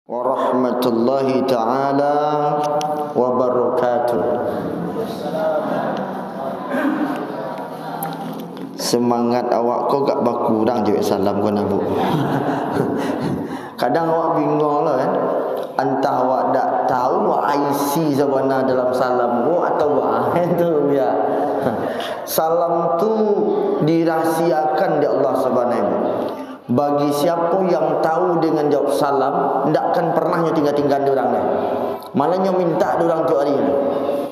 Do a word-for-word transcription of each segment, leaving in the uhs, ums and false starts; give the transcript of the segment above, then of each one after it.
Warahmatullahi taala wabarakatuh. Semangat awak ko agak bakurang jawek salam ko nah, Bu. Kadang awak bingung lah kan. Antah awak dak tahu isi sabana dalam salam ko atau apa. Itu ya. Salam tu dirahasiakan di Allah Subhanahu. Bagi siapo yang tahu dengan jawab salam, ndak akan pernah nyo tingga-tinggaan dek urang deh. Malah nyo mintak dek urang tiok hari.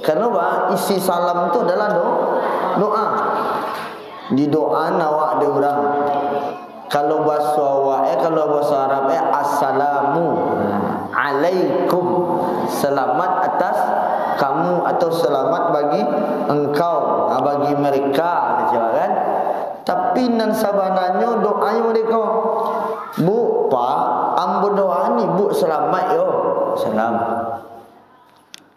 Karano ba, isi salam tu adalah do-, doa. Didoaan awak dek urang. Kalau bahaso awak, eh, kalau bahaso Arab, eh, "Assalamu alaikum." Selamat atas kamu atau selamat bagi engkau, ah, bagi mereka, kecek kan. Tapi nan sabananyo doanyo dek ko, "Bu, Pak, ambo doaan Ibu salamaik yo." Salam.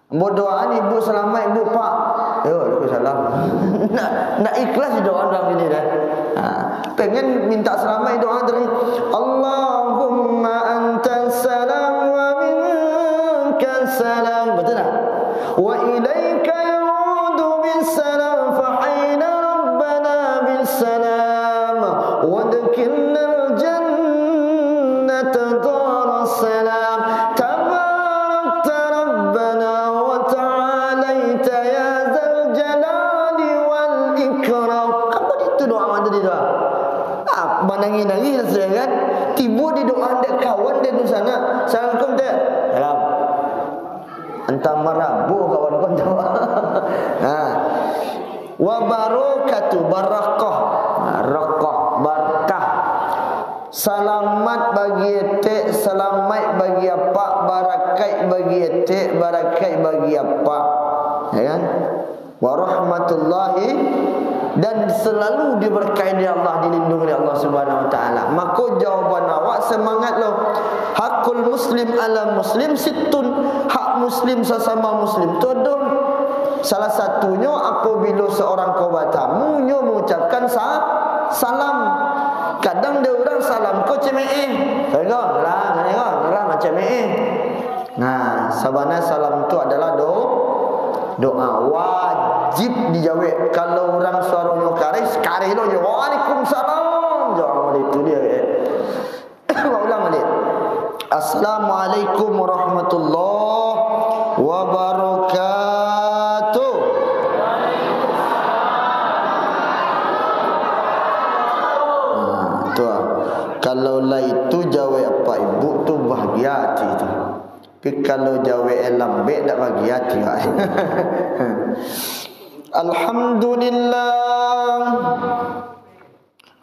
"Ambo doaan Ibu salamaik, Bu, Pak." Yo, Waalaikumsalam. Ndak, ndak ikhlas doa dalam ini dah. Ha, pengen minta salamaik doa tadi. "Allahumma antas salam wa minkas salam." Betul tak? "Wa ilaika yaudu bis salam, fa hayna rabbana bis salam, wa adkhilnal jannata daras salam, tabarakta rabbana wa ta'alaita ya zal jalali wal ikram." Kan baitu doa tadi tu. Ah, manangih-nangih rasonyo kan. Tibo di doa dek kawan dek dunsanak. "Assalamualaikum, Tek." Salam. Antah marabuah kawan ko tu. Ha. Wa barakatuh, barakah. Barakah, barakah. Salamat bagi etek, salamaik bagi apak, barakaik bagi etek, barakaik bagi apak. Ya kan? Warahmatullahi, dan selalu diberkahi dek Allah, dilindungi dek Allah Subhanahu wa taala. Mako jawaban awak semangat lo. Hakul muslim ala muslim sittun. Hak muslim sasamo muslim tu ado. Salah satunyo apabilo seorang ko batamu, nyo mengucapkan sa-, salam. Kadang dek urang salam ko cemeeh. Salam, salam, salam, cemeeh. Nah, sabana salam tu adalah do-, doa wajib dijawek. Kalau urang suaronyo kareh, kareh lo jo, "Waalaikumsalam." Jawab itu dia, eh. Ulang balik. "Assalamualaikum warahmatullahi wabarakatuh." Nah, tu ah. Kalau lah itu jawek apak ibu tu bahagia hati tu. Tapi kalau jawek e lambek, dak bahagia hati, Pak. Alhamdulillah.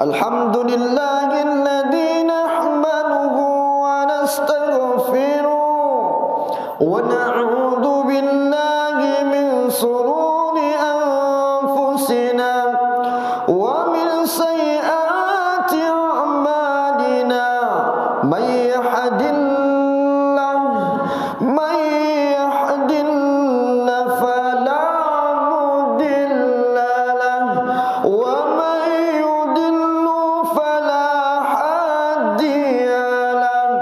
Alhamdulillahilladzi nahmaduhu wa nastaghfiruh. Wa na'udzu billahi min sururi anfusina wa min sayyiati a'malina. Man yahdillah, man yahdillah fala mudilla lah, wa man yudlil fala hadiya lah.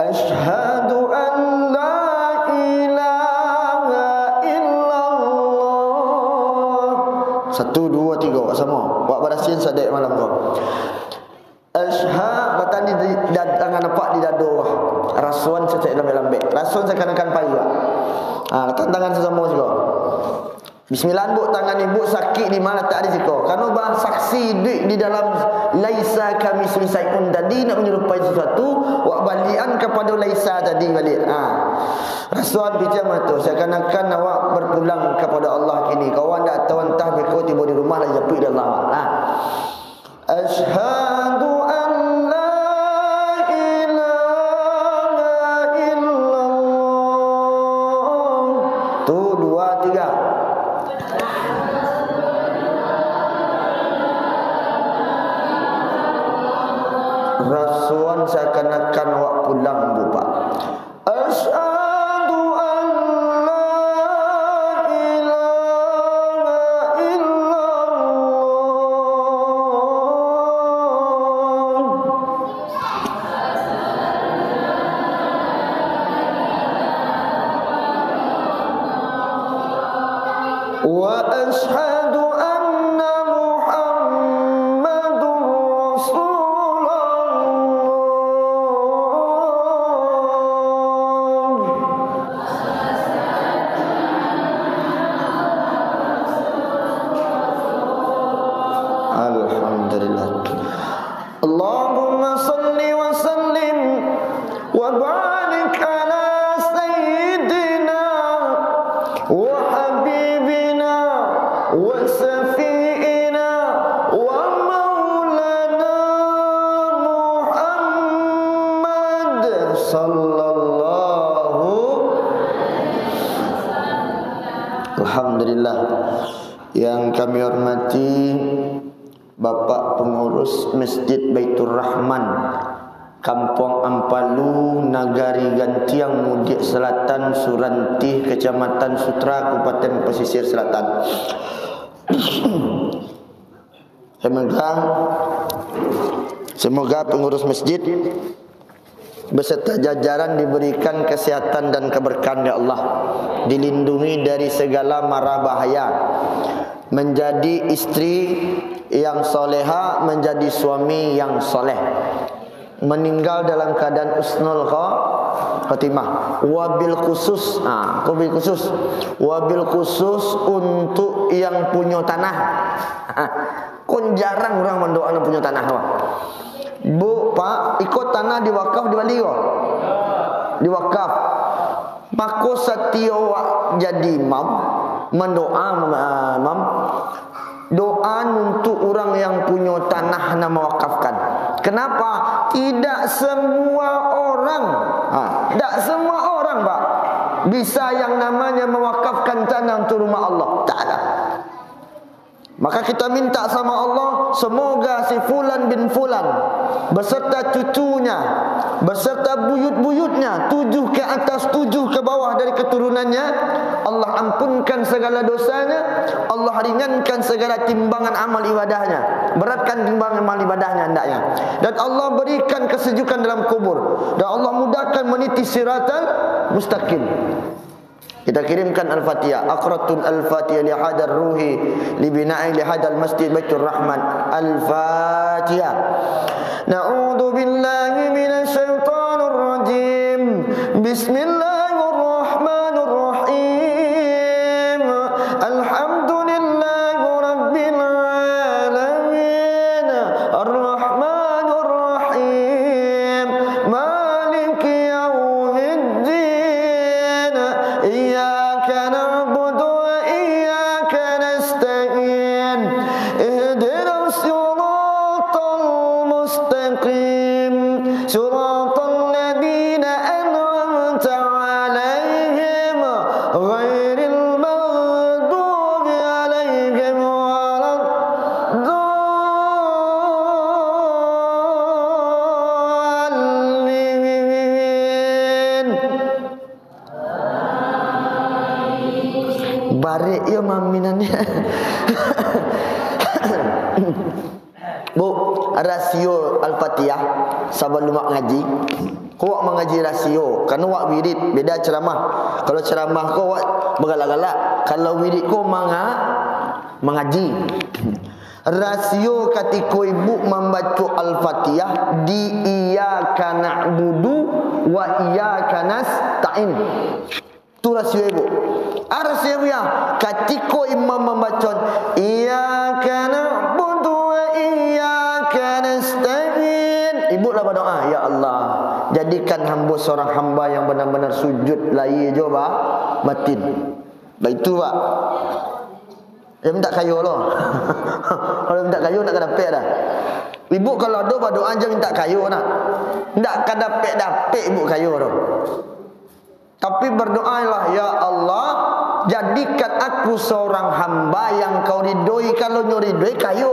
Asyhadu an la ilaha illallah. Satu, dua, tiga, awak samo. Awak barasian sadek malam ko. Asyha-, batang di, di, da-, tangan apak di dado, wah. Rasoan saketek lambek-lambek. Rasoan seakan-akan pai, wah. Ha, letak tangan sasamo siko. Bismillah, Bu, tangan ibu sakik di ma, latak di siko. Karano basaksi iduik di dalam laisa kamitslihi syai'un tadi, nak manyerupai sesuatu, wak balian kapado laisa tadi baliak. Ha. Rasoan picam mato, seakan-akan awak berpulang kapado Allah kini. Kawan dak tahu antah beko tibo di rumah lah japuik dek Allah. Ha. Asyhadu an la ilaha illallah. Tu, dua, tiga. Rasoan seakan-akan awak pulang, Bu, Pak. Asyhadu an la ilaha illallah. وأشهد أن محمدا رسول الله. الحمد لله. اللهم صل وسلم وبارك على سيدنا وحبيبنا وشفيعنا ومولانا محمد صلى الله. Alhamdulillah. Yang kami hormati Bapak Pengurus Masjid Baitur Rahman, Kampuang Ampalu, Nagari Gantiang, Mudiak Selatan, Surantih, Kecamatan Sutra, Kabupaten Pesisir Selatan. Semoga, semoga pengurus masjid beserta jajaran diberikan kesehatan dan keberkahan, ya Allah, dilindungi dari segala mara bahaya, menjadi istri yang soleha, menjadi suami yang soleh, meninggal dalam keadaan husnul kho-, khotimah. Wabil khusus, ah, wabil khusus, wabil khusus untuk yang punyo tanah. Kon jarang urang mandoa nan punyo tanah, wah. Bu, Pak, iko tanah diwakaf dibali ko? Diwakaf. Mako, satio awak jadi imam, mandoa, ma-, imam, doa untuk urang yang punyo tanah nan mawakafkan. Kenapa? Tidak semua orang, ha, tidak semua orang, Pak, bisa yang namanya mewakafkan tanah untuk rumah Allah. Tak ada. Maka kita minta sama Allah, semoga si Fulan bin Fulan beserta cucunya, beserta buyut-buyutnya, tujuh ke atas, tujuh ke bawah dari keturunannya, Allah ampunkan segala dosanya, Allah ringankan segala timbangan amal ibadahnya, beratkan timbangan amal ibadahnya hendaknya, dan Allah berikan kesejukan dalam kubur, dan Allah mudahkan meniti siratal mustaqim. Kita kirimkan Al-Fatihah. Aqra'tul Al-Fatihah li hadar ruhi, li bina'i li hadal masjid Baitur Rahman. Al-Fatihah. Na'udzu billahi minasy syaithanir rajim. Bismillahirrahmanirrahim. Alhamdulillahi rabbil alamin. Arrahmanirrahim. Maliki yaumiddin. Iyyaka na'budu wa iyyaka nasta'in. Ihdinas siratal mustaqim. Siratal ladzina an'amta 'alaihim, ghairil maghdubi 'alaihim walad dhalin. Barek yo maminannya. Bu, rasio Al-Fatihah sabalum awak ngaji. Ko awak mangaji rasio, karano awak wirid, beda ceramah. Kalau ceramah ko awak bagalak-galak, kalau wirid ko manga-, mangaji. Rasio katiko ibu mambaco Al-Fatihah di iyyaka na'budu wa iyyaka nasta'in. Tu rasio ibu. Ah, rasio ibu ya. Katiko imam mambaco, "Iyyaka na'budu wa iyyaka nasta'in." Ibu lah badoa, "Ya Allah, jadikan hambo seorang hamba yang benar-benar sujud lahia jo ba-, batin." Baitu, Pak. Jan mintak kayo lo. Kalau mintak kayo, ndak ka dapek dah. Ibu kalau ado badoa, jan mintak kayo nak. Ndak ka dapek-dapek ibu kayo tu. Tapi berdoalah, "Ya Allah, jadikan aku seorang hamba yang Kau ridhoi, kalau nyo ridhoi, kayo."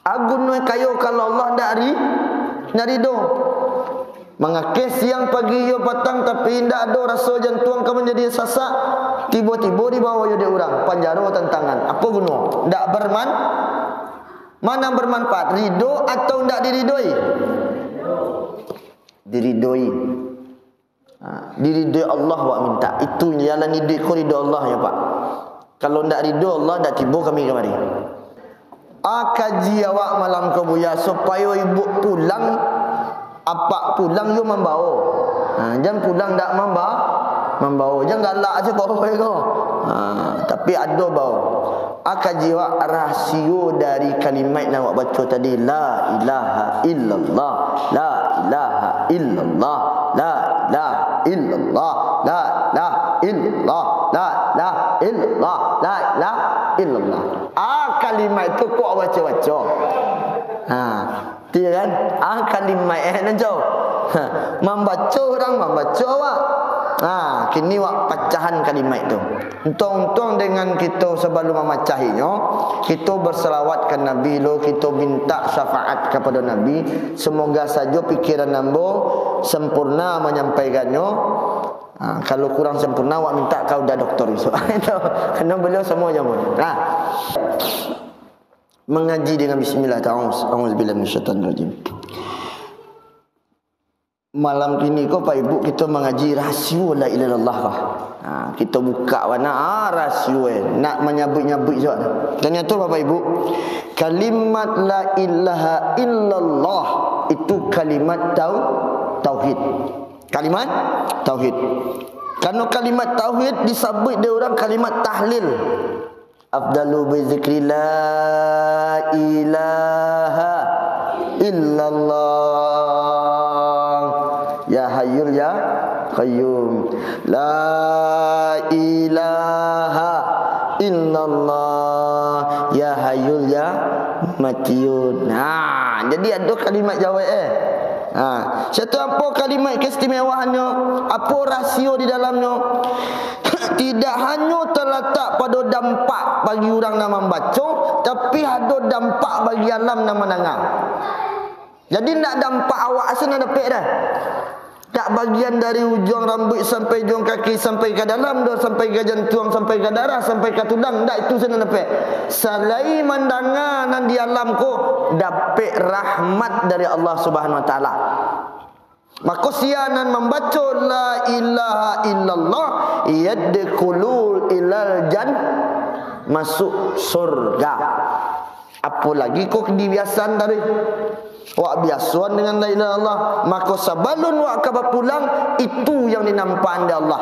Agun nyo kayo kalau Allah ndak ri-, ndak ridho. Mangakeh siang pagi iyo patang, tapi indak ado raso jantuang ka manjadi sasak. Tibo-tibo dibawo yo dek urang, panjaro tantangan. Apo guno? Ndak berman-, mana bermanfaat? Ridho atau ndak diridhoi? Diridhoi. Ha, diridhoi Allah awak mintak. Itu jalan iduik ko ridho Allah yo, Pak. Kalau ndak ridho Allah, ndak tibo kami kamari. Ah, kaji awak malam ko, Buya, supayo ibu pulang, apak pulang yo mambao. Ha, jan pulang ndak mamba-, mambao. Jan galak se ko, ko. Ha, tapi ado bao. Ah, kaji awak rasio dari kalimat nan awak baco tadi, la ilaha illallah, la ilaha illallah, la ilaha illallah, la ilaha illallah, la ilaha illallah, la ilaha illallah. Ah, kalimat tu kok baco-baco. Ha, tu kan? Ah, kalimat, eh, nan jauh. Ha, mambaco urang, mambaco awak. Ha, kini wak pacahan kalimat tu. Untuang-untuang dengan kito sabalum mamacahinyo, kito bersalawat ka Nabi lo, kito minta syafaat kapado Nabi. Semoga sajo pikiran ambo sempurna manyampaikannyo. Ha, kalau kurang sempurna, awak minta ka uda doktor isuak. Itu, karena beliau samo aja pun. Nah. Mangaji dengan bismillah. Ta'awuz, a'udzubillahi minasyaitonirrajim. Malam kini ko, Pak Ibu, kito mangaji rasio la ilaha illallah ko. Ha, kito buka bana, ah, rasio, eh. Nak manyabuik-nyabuik juo. Tanyato, Bapak Ibu, kalimat la ilaha illallah itu kalimat tau-, tauhid. Kalimat tauhid. Karena kalimat tauhid disabuik dek urang kalimat tahlil. Afdalu bizikri la ilaha illallah. Ya Hayyul ya Qayyum. La ilaha illallah. Ya Hayyul ya Matiyun. Nah, jadi ado kalimat jawab, eh. Ha, satu apo kalimat keistimewahannyo? Apo rasio di dalamnyo? Tidak hanyo talatak pado dampak bagi urang nan mambaco, tapi ado dampak bagi alam nan mandanga. Jadi, ndak dampak awak asa nan dapek dah. Tak bagian dari ujuang rambuik sampai ujuang kaki, sampai ka dalam doh, sampai ka jantuang, sampai ka darah, sampai ka tulang, ndak itu asa nan dapek. Salai mandanga nan di alam ko, dapek rahmat dari Allah Subhanahu Wa Taala. Mako, sia nan mambaco la ilaha illallah, yadkhulu ilal jan-, masuk surga. Apolagi ko dibiasoan tadi. Wak biasoan dengan la ilaha illallah. Mako, sabalun wak ka bapulang, itu yang dinampaan dek Allah.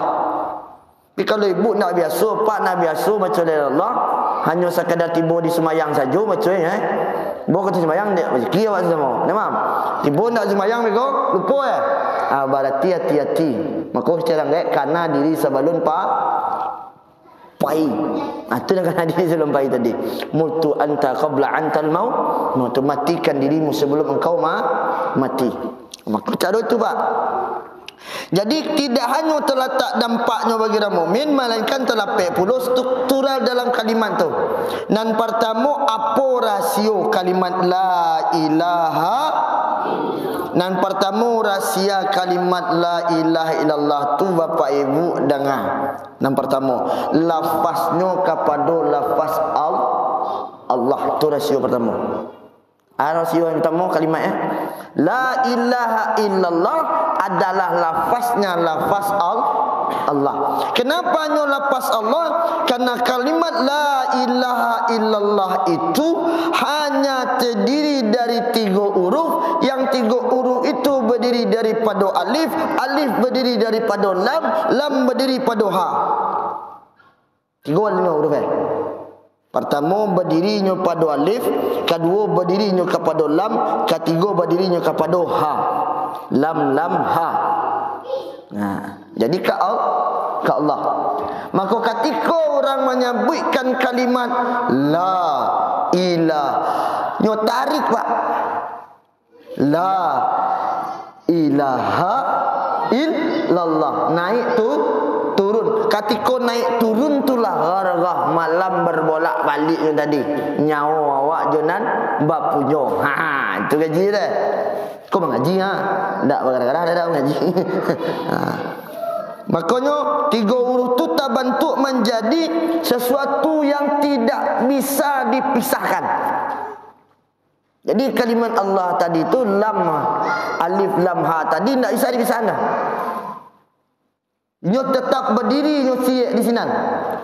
Tapi kalau ibu ndak biaso, pak ndak biaso baco la ilaha illallah, hanyo sakadar tibo di sumayang sajo baco, eh. Bo ka sumayang, ndak bazikir awak samo. Namam. Tibo ndak sumayang beko, lupo, eh. Ah, barati ati-ati. Mako, secara gaek kana diri sabalun pa-, pai. Ah, tu nan kana diri sabalun pai tadi. Mutu anta qabla antal mau-, mautu, matikan dirimu sebelum engkau ma-, mati. Mako, caro tu, Pak. Jadi, tidak hanyo talatak dampaknyo bagi urang mukmin, malainkan talapek pulo struktural dalam kalimat tu. Nan partamo, apo rasio kalimat la ilaha? Nan partamo, rasia kalimat la ilaha illallah tu, Bapak Ibu, danga. Nan partamo, lafasnyo kapado lafas Al-, Allah. Tu rasio partamo. Ah, rasio yang partamo kalimat, eh. La ilaha illallah adalah lafaznya lafaz Al-, Allah. Kenapa hanyo lafaz Allah? Karena kalimat la ilaha illallah itu hanya terdiri dari tigo huruf, yang tigo huruf itu berdiri daripado alif, alif berdiri daripado lam, lam berdiri pado ha. Tigo huruf, eh. Partamo badirinyo pado alif, kaduo badirinyo kapado lam, katigo badirinyo kapado ha. Lam, lam, ha. Nah, jadi ka Al-, ka Allah. Mako, katiko urang manyabuikkan kalimat la ilah, nyo tarik, Pak. La ilaha illallah. Naik tu, turun. Katiko naik turun tu lah garagah malam berbolak-balik tu tadi. Nyawo awak jo nan bapunyo. Ha, itu kaji deh. Ko mangaji, ha? Ndak bagara-gara, ndak mangaji. Ha. Makonyo, tigo huruf tu tabantuk manjadi sesuatu yang tidak bisa dipisahkan. Jadi, kalimat Allah tadi tu, lam, alif, lam, ha tadi ndak bisa dipisahkan dah. Nyo tetap badiri, nyo siek di sinan.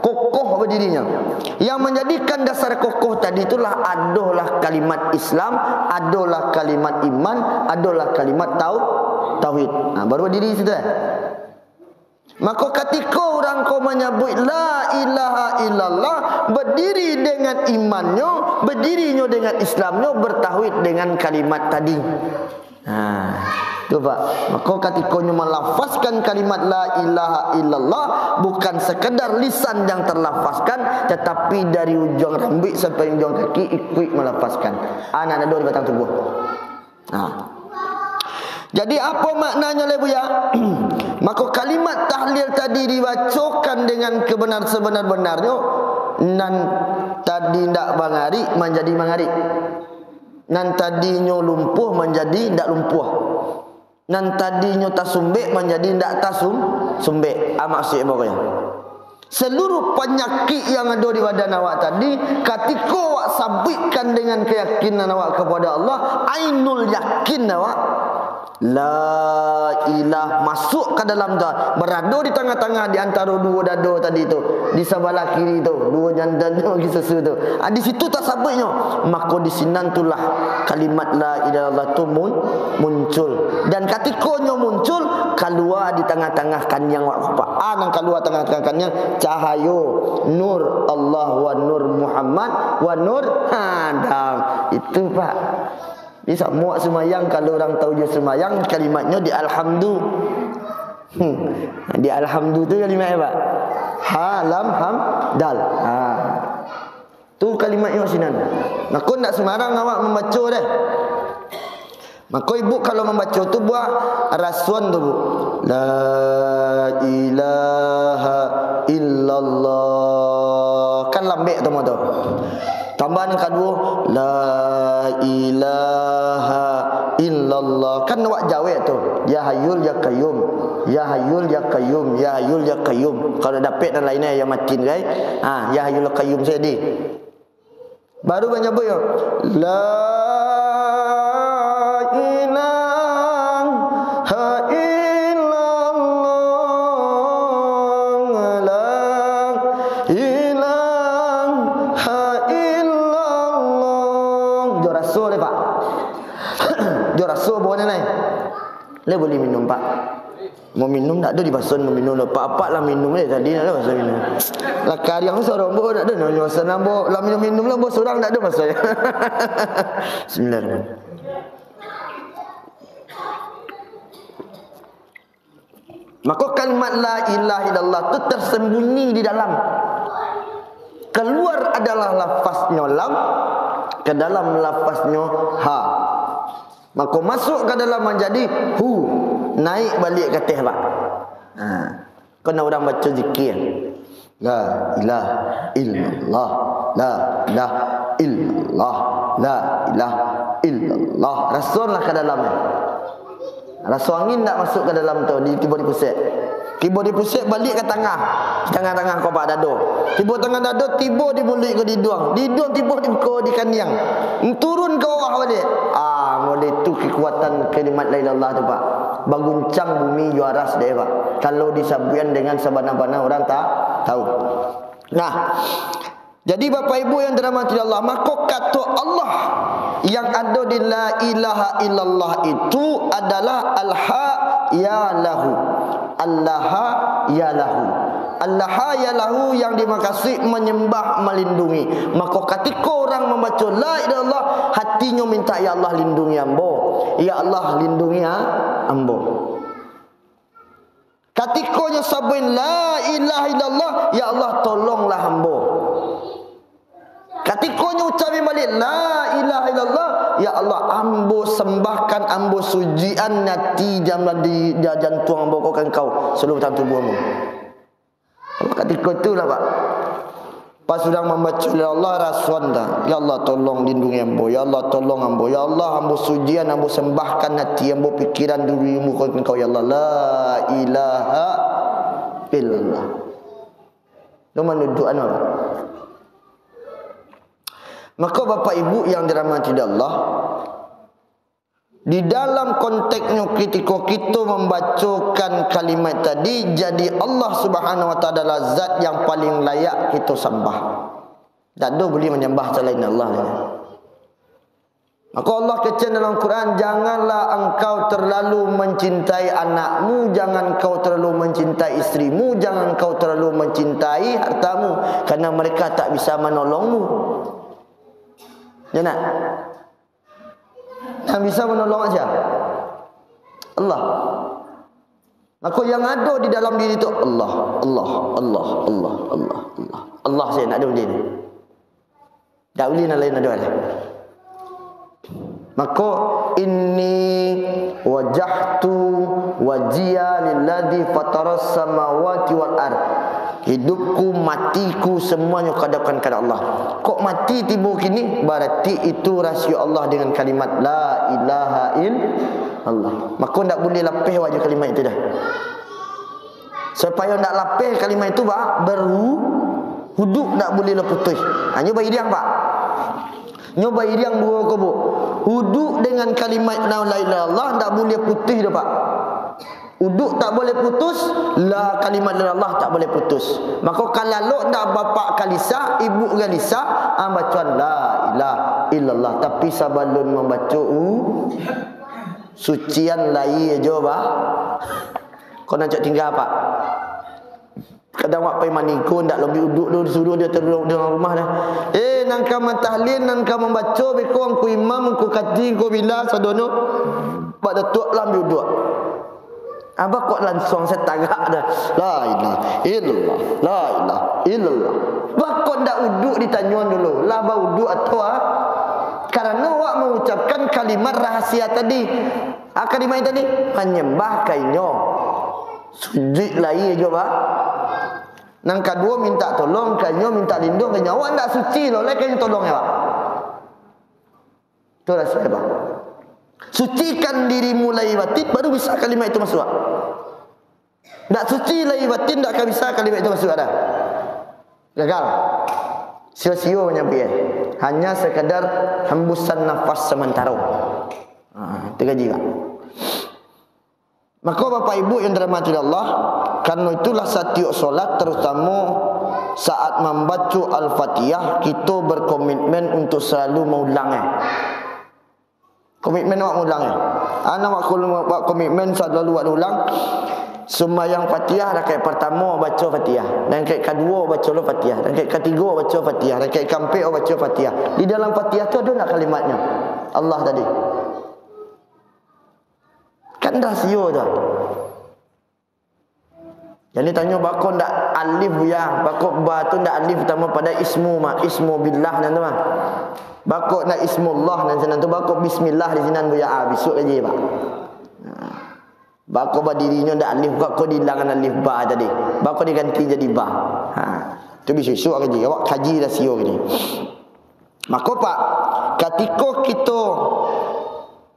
Kokoh badirinyo. Yang manjadikan dasar kokoh tadi itulah adolah kalimat Islam, adolah kalimat iman, adolah kalimat tau-, tauhid. Nah, baru badiri situ, eh. Mako, katiko urang ko manyabuik la ilaha illallah, badiri dengan imannyo, badirinyo dengan Islamnyo, bertauhid dengan kalimat tadi. Ha, tu, Pak. Mako, katikonyo malafazkan kalimat la ilaha illallah, bukan sekadar lisan yang terlafazkan, tetapi dari ujuang rambuik sampai ujuang kaki ikuik malafazkan. Anak nado di batang tubuah. Nah. Jadi, apo maknanyo, lai Buya? Mako, kalimat tahlil tadi dibacokan dengan kebenar sebenar-benarnyo, nan tadi ndak bangarik manjadi mangarik, nan tadinyo lumpuah manjadi ndak lumpuah, nan tadinyo tasumbek manjadi ndak tasum-, sumbek. Ah, maksudnyo, pokoknyo. Seluruh panyakik yang ado di badan awak tadi, katiko awak sabuikkan dengan keyakinan awak kepada Allah, ainul yakin awak, la ilah, masuk ka dalam tu, berado di tangah-tangah, di antaro duo dado tadi tu, di sabalah kiri tu, duo jantan tu, bagi susu tu. Ah, di situ tasabuiknyo, mako di sinan tulah kalimat la ilaha illallah tu mun-, muncul. Dan katikonyo muncul, kalua di tangah-tangah kaniang awak, Pak. Ah, nan kalua tangah-tangah kaniang, cahayo, nur Allah wa nur Muhammad wa nur Adam. Itu, Pak. Jadi, samo awak sumayang, kalau urang tau jo sumayang, kalimatnyo di alhamdu. Hmm. Di alhamdu tu kalimatnyo, Pak. Ha, lam, ham, dal. Ha. Tu kalimatnyo sinan. Mako, ndak sembarang awak mambaco deh. Mako, ibu kalau mambaco tu buah rasuan tu, Bu. La ilaha illallah. Kan lambek tu, tu. Tambah nan kaduo, la ilaha illallah. Kan awak jawek tu. Ya Hayyul Ya Qayyum. Ya Hayyul Ya Qayyum. Ya Hayyul Ya Qayyum. Kalau dapek nan lain, eh, yang matin, kan? Ha, Ya Hayyul Ya Qayyum sajo. Baru manyabuik yo, la ilaha illallah, la ilaha illallah. Jo raso deh, Pak. Jo raso bawa nai. Lai buliah minum, Pak. Mau minum ndak ado dipason, mau minum ndak, Pak, Apak lah minum deh tadi, ndak ado pason minum. Lah kariang sorombok ndak ado, nyo pason ambo, lah minum-minum lah ambo surang, ndak ado pason. Bismillahirrahmanirrahim. Mako, kalimat la ilaha illallah tu tersembunyi di dalam. Keluar adalah lafaznya lam, ke dalam lafaznya ha. Mako, masuk ka dalam manjadi hu, naik baliak ka ateh, Pak. Ha. Kena urang baco zikir. La ilaha illallah, la ilaha illallah, la ilaha illallah. Rasolah ka dalam, eh. Raso angin ndak masuk ka dalam tu, di, tibo di pusek. Tibo di pusek, baliak ka tangah. Tangah-tangah ko, Pak, dado. Tibo tangah dado, tibo di muluik ko, di iduang. Di iduang tibo di ko, di kaniang. Turun ka bawah baliak. Ah, mulai tu kekuatan kalimat la ilaha illallah tu, Pak. Baguncang bumi jo aras dek, Pak. Kalau disabuikan dengan sabana-bana urang ta-, tahu. Nah, jadi, Bapak Ibu yang dirahmati Allah, mako kato Allah yang ado di la ilaha illallah itu adalah al-ha ya lahu. Al-ha ya lahu. Al-ha ya lahu yang dimaksud menyembah, melindungi. Mako, katiko urang mambaco la ilaha illallah, hatinyo minta, "Ya Allah, lindungi ambo. Ya Allah, lindungi a-, ambo." Katiko nyo sabuik la ilaha illallah, "Ya Allah, tolonglah ambo." Katiko nyo ucap baliak, "La ilaha illallah, ya Allah, ambo sambahkan, ambo sucikan ati jam di, di jantuang ambo ko ka Engkau, saluruh batang tubuah ambo." Katiko tu lah, Pak. Pas urang mambaco, "Ya Allah, rasuan dah. Ya Allah, tolong lindungi ambo. Ya Allah, tolong ambo. Ya Allah, ambo sucikan, ambo sambahkan ati, ambo pikiran, diri ambo ka Engkau, ya Allah. La ilaha illallah." Tu manuduakan, Pak. Mako, Bapak Ibu yang dirahmati Allah, Di dalam konteksnyo, ketika kita membacakan kalimat tadi, jadi Allah Subhanahu wa Ta'ala zat yang paling layak kita sambah. Tak ada boleh menyembah selain Allah. Maka Allah kecek dalam Quran, "Janganlah engkau terlalu mencintai anakmu, jangan engkau terlalu mencintai istrimu, jangan engkau terlalu mencintai hartamu, karena mereka tak bisa menolongmu." Ya nak? Yang bisa menolong aja Allah. Maka yang ada di dalam diri tu Allah, Allah, Allah, Allah, Allah, Allah. Allah saja, tak ada benda ni. Tak boleh nak lain ada lah. Maka, "Inni wajjahtu wajhiya lilladzi fataras samawati wal ard." Hidupku, matiku, semuanya kuhadapkan kepada Allah. Kok mati tibo kini? Berarti itu rasio Allah dengan kalimat la ilaha illallah. Maka ndak boleh lapeh awak jo kalimat itu dah. Supaya ndak lapeh kalimat itu, ba-, berhu-, wuduk ndak boleh lah putus. Ha, nyo bairiang, Pak. Nyo bairiang duo kobok. Wuduk dengan kalimat la ilaha illallah ndak boleh putus dah, Pak. Wuduk tak boleh putus, la kalimat la ilaha illallah tak boleh putus. Maka kalau ndak bapak kalisah, ibu kalisah, ah, bacoan la ilaha illallah. Tapi sabalun mambaco u-, sucian lai ajo, bah. Kau nak cak tinggal, Pak? Kadang awak pai maniko, ndak lambek uduk tu, disuruah dia turun dalam rumah dah. "Eh, nan ka matahlil, nan ka mambaco, beko angku imam, angku kati, angku bila, sadono." Pak Datuak lambek uduk. Abah kok langsung satagak dah. La ilaha illallah, la ilaha illallah. Bah kok ndak uduk ditanyo dulu, lah bauduk atau ah? Karena awak mengucapkan kalimat rahasia tadi. Ah, kalimat tadi, manyambah ka inyo. Sujuik lai ajo, bah. Nan kaduo minta tolong ka inyo, minta lindung ka inyo. Awak ndak suci lo, lai ka inyo tolong, ya, bah. Itulah sebab. Sucikan dirimu lahir batin, baru bisa kalimat itu masuak. Ndak suci lahir batin, ndak ka bisa kalimat itu masuak dah. Gagal. Sio-sio manyampai. Hanya sekadar hembusan nafas sementara. Ha, itu gaji, Pak. Maka, Bapak Ibu yang dirahmati Allah, karena itulah satiok solat, terutama saat mambaco Al-Fatihah, kita berkomitmen untuk selalu maulang, eh. Komitmen awak maulang, eh. Ana awak kul-, awak komitmen selalu awak ulang. Sumbayang Fatihah, rakaat pertama baco Fatihah, rakaat kaduo baco lo Fatihah, rakaat katigo baco Fatihah, rakaat kaampek baco Fatihah. Di dalam Fatihah tu ada nak kalimatnya? Allah tadi. Kan rahasio tu. Jadi tanyo, bako ndak alif, Buya? Bako ba tu ndak alif utama pada ismu, ma-, ismu billah nan tu mah. Bako ndak ismullah nan sinan tu, bako bismillah di sinan, Buya? Ah, bisuak aja, Pak. Nah. Bako badirinyo ndak alif, bako diilangan alif ba tadi. Bako diganti jadi ba. Ha. Tu bisuak-suak kaji. Awak kaji rasio kaji. Mako, Pak, katiko kito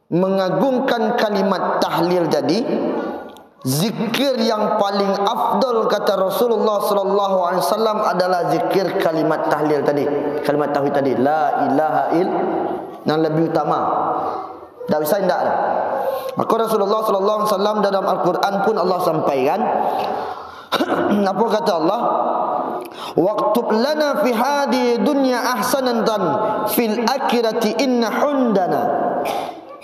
mengagungkan kalimat tahlil tadi, zikir yang paling afdol, kata Rasulullah sallallahu alaihi wasallam, adalah zikir kalimat tahlil tadi. Kalimat tauhid tadi, la ilaha ill-, yang lebih utama. Ndak bisa indak dah. Maka Rasulullah sallallahu alaihi wasallam dalam Al-Quran pun Allah sampaikan, apa kata Allah? "Waktub lana fi hadhihi dunya ahsanatan fil akhirati inna hudana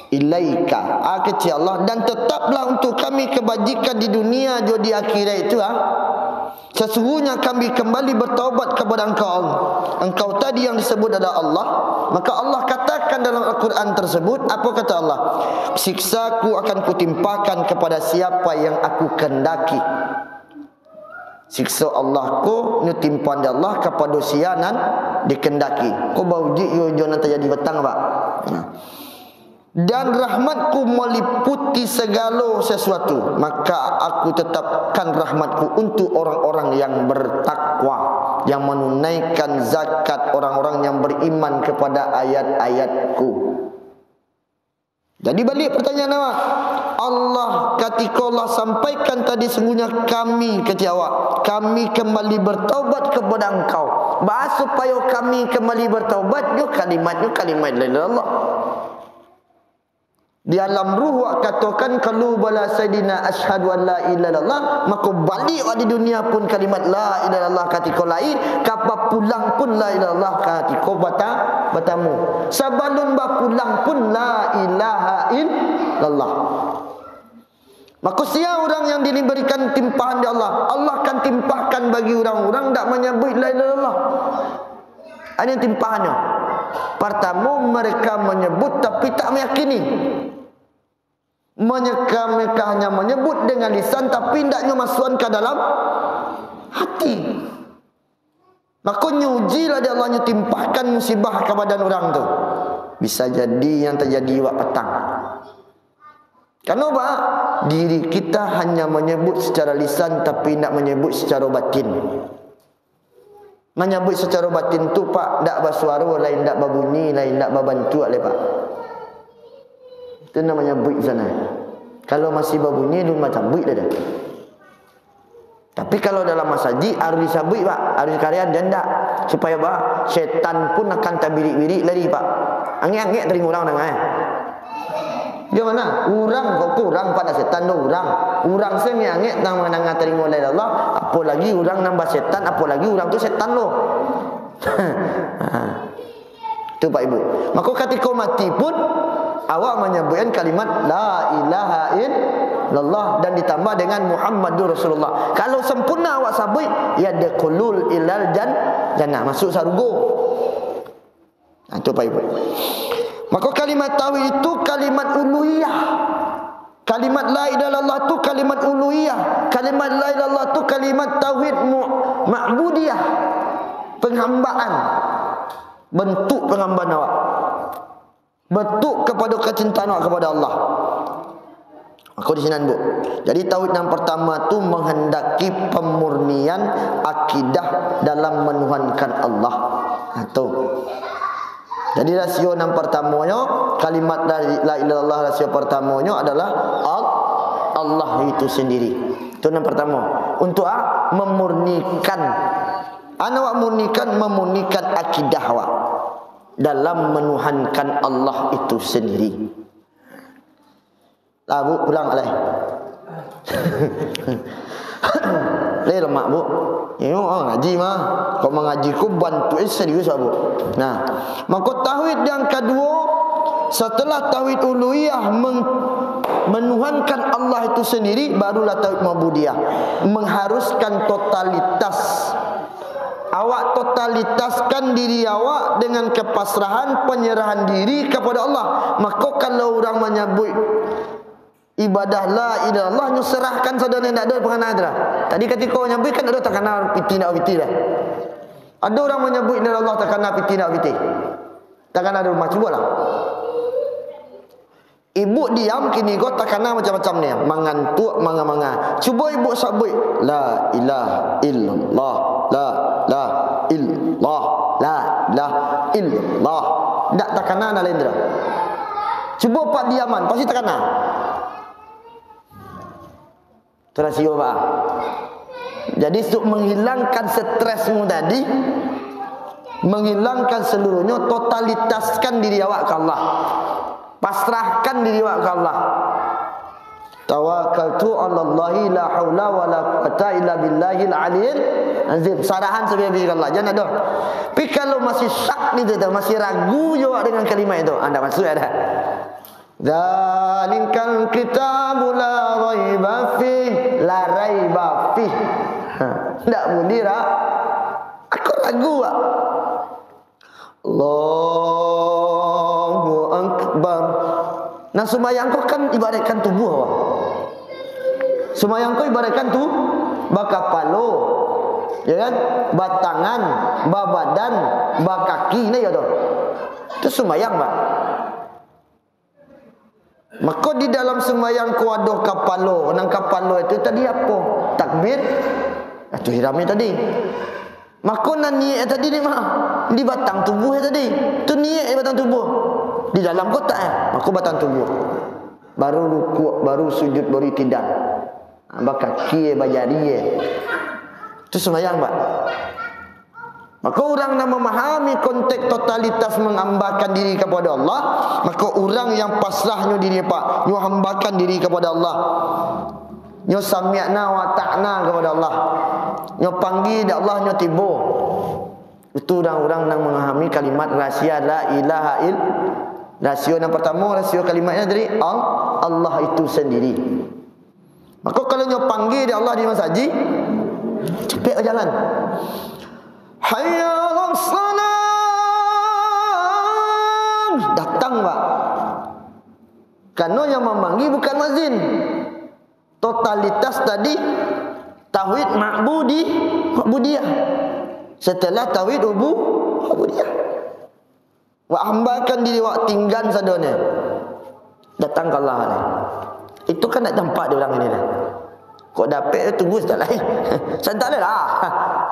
ilaika." Ah, kecek Allah, "Dan tetaplah untuk kami kebajikan di dunia jo di akhirat itu, ah. Sesungguhnya kami kembali bertaubat kepada Engkau, Engkau tadi yang disebut adalah Allah." Maka Allah katakan dalam Al-Quran tersebut, apa kata Allah? "Siksa-Ku akan Kutimpakan kepada siapa yang Aku kehendaki." Sikso Allah ko nyo timpaan dek Allah kapado sia nan dikendaki. Ko baujuik yo jo nan tajadi batang, Pak. Nah. "Dan rahmat-Ku maliputi sagalo sasuatu, maka Aku tetapkan rahmat-Ku untuk orang-orang yang bertakwa, yang manunaikan zakat, orang-orang yang beriman kepada ayat-ayat-Ku." Jadi, baliak pertanyaan awak. Allah, katiko Allah sampaikan tadi, sungguhnya kami, kecek awak, kami kembali bertaubat kepada Engkau. Baa supayo kami kembali bertaubat? Yo kalimatnyo kalimat la ilaha illallah. Di alam ruh wak katokan, "Qalu bala Sayyidina, asyhadu an la ilaha illallah," mako baliak wak di dunia pun kalimat la ilaha illallah katiko lai, ka bapulang pun la ilaha illallah katiko bata-, batamu. Sabalun bapulang pun la ilaha illallah. Mako sia urang yang dibarikan timpahan di Allah? Allah akan timpahkan bagi urang-urang dak manyabuik la ilaha illallah. Ado timpahannyo. Partamo, mereka manyabut tapi tak meyakini. Mereka, mereka hanya manyabut dengan lisan, tapi indaknyo masuakan ka dalam hati. Mako nyo uji lah dek Allah, nyo timpahkan musibah ka badan urang tu. Bisa jadi yang tajadi wak patang. Karano apa? Diri kita hanya manyabut secara lisan, tapi indak manyabut secara batin. Manyabuik sacaro batin tu, Pak, ndak basuaro, lai ndak babunyi, lai ndak babantuak lai, Pak. Itu namonyo buik di sana. Kalau masih babunyi, alun bacabuik dah, dah. Tapi kalau dalam masajik, harus disabuik, Pak. Harus karian, jan ndak. Supaya apa? Setan pun akan tabirik-birik lari, Pak. Angek-angek talingo urang danga, eh. Di mana? Urang, kok urang, pada setan tu urang. Urang se angek-angek tang mandanga talingo la ilaha illallah, apolagi urang nan basetan, apolagi urang tu setan lo. Ha. Tu, Pak Ibu. Mako katiko mati pun, awak manyabuikan kalimat la ilaha illallah dan ditambah dengan Muhammadur Rasulullah. Kalau sampurna awak sabuik, yadkhulul ilal jan-, jannah, masuk sarugo. Nah, itu, Pak Ibu. Maka kalimat tauhid itu kalimat uluhiyah. Kalimat la ilaha illallah tu kalimat uluhiyah. Kalimat la ilaha illallah tu kalimat tauhid mu-, ma'budiyah. Penghambaan. Bentuk penghambaan awak. Bentuk kepada kecintaan awak kepada Allah. Mako di sinan, Bu. Jadi, tauhid yang pertama tu menghendaki pemurnian akidah dalam menuhankan Allah. Ha, tu. Jadi, rasio yang pertamonyo, kalimat la, la ilaha illallah, rasio pertamonyo adalah Al-, Allah itu sendiri. Itu yang pertama. Untuk, ah, memurnikan. Anu awak murnikan, memurnikan akidah awak dalam menuhankan Allah itu sendiri. Lah, Bu, pulang lah. Lai lemak, Bu. Iyo, ah, ngaji mah. Kok mangaji ko bantuaknyo serius, Bu. Nah, mako tauhid yang kaduo, setelah tauhid uluhiyah, meng-, menuhankan Allah itu sendiri, barulah tauhid ubudiyah, mengharuskan totalitas. Awak totalitaskan diri awak dengan kepasrahan, penyerahan diri kepada Allah. Mako, kalau urang manyabuik ibadah la ilaha illallah, nyo serahkan sadonyo, ndak ado pangana tu lah. Tadi katiko manyabuik kan ado takana piti ndak piti lah. Ado urang manyabuik la ilaha illallah takana piti ndak piti. Takana di rumah, cubolah. Ibuk diam kini ko takana macam-macam ni, mangantuak, manga-manga. Cubo ibuk sabuik, "La ilaha illallah, la ilaha illallah, la ilaha illallah." Ndak takana nan lain tu doh. Cubo Pak diaman, pasti takana. Terasio, Pak. Jadi, untuk menghilangkan stresmu tadi, menghilangkan seluruhnyo, totalitaskan diri awak ke Allah. Pasrahkan diri awak ke Allah. "Tawakkaltu 'alallahi la haula wala quwwata illa billahil aliyil azim." Sarahan sabagai ke Allah. Jan ado. Tapi kalau masih syak di situ, masih ragu jo awak dengan kalimat itu, ah, ndak masuk dah. "Dzalikal kitabu la raiba fih." La raiba fih. Ha, ndak buliah, dak? Aku ragu, Pak. Allahu Akbar. Nah, sumbayang ko kan ibaratkan tubuh, Pak. Sumbayang ko ibaratkan tu, bakapalo, ya kan? Batangan, babadan, bakaki, nah, ya toh. Itu sumbayang, Pak. Mako di dalam sumbayang ko ado kapalo, nan kapalo itu tadi apo? Takbir, itu ihramnyo tadi. Mako nan niaik tadi di ma? Di batang tubuh tadi. Tu niaik di batang tubuh. Di dalam kotak, eh. Mako batang tubuh. Baru rukuk, baru sujud, baru itidal. Ha, bakaki, bajari, eh. Tu sumbayang, Pak. Mako, urang nan mamahami konteks totalitas manghambakan diri kapado Allah, mako, urang yang pasrahnyo diri, Pak, nyo hambakan diri kapado Allah, nyo sami'na wa ata'na kapado Allah, nyo panggia dek Allah, nyo tibo. Itu urang-urang nan mamahami kalimat rahsia la ilaha ill-, rahsia nan partamo, rahsia kalimatnyo dari Al-, Allah itu sandiri. Mako, kalau nyo panggia dek Allah di masajik, capek bajalan. "Hayya 'alas shalah!" Datang, Pak. Karano yang mamanggia bukan muazin. Totalitas tadi, tauhid ma'budi-, ma'budiyah. Setelah tauhid ubu-, ubudiyah. Wak hambakan diri wak tinggan sadonyo. Datang ka Allah lah. Itu kan nak tampak di urang ini lah. Kok dapek tu tunggu sajolah. Santai lah.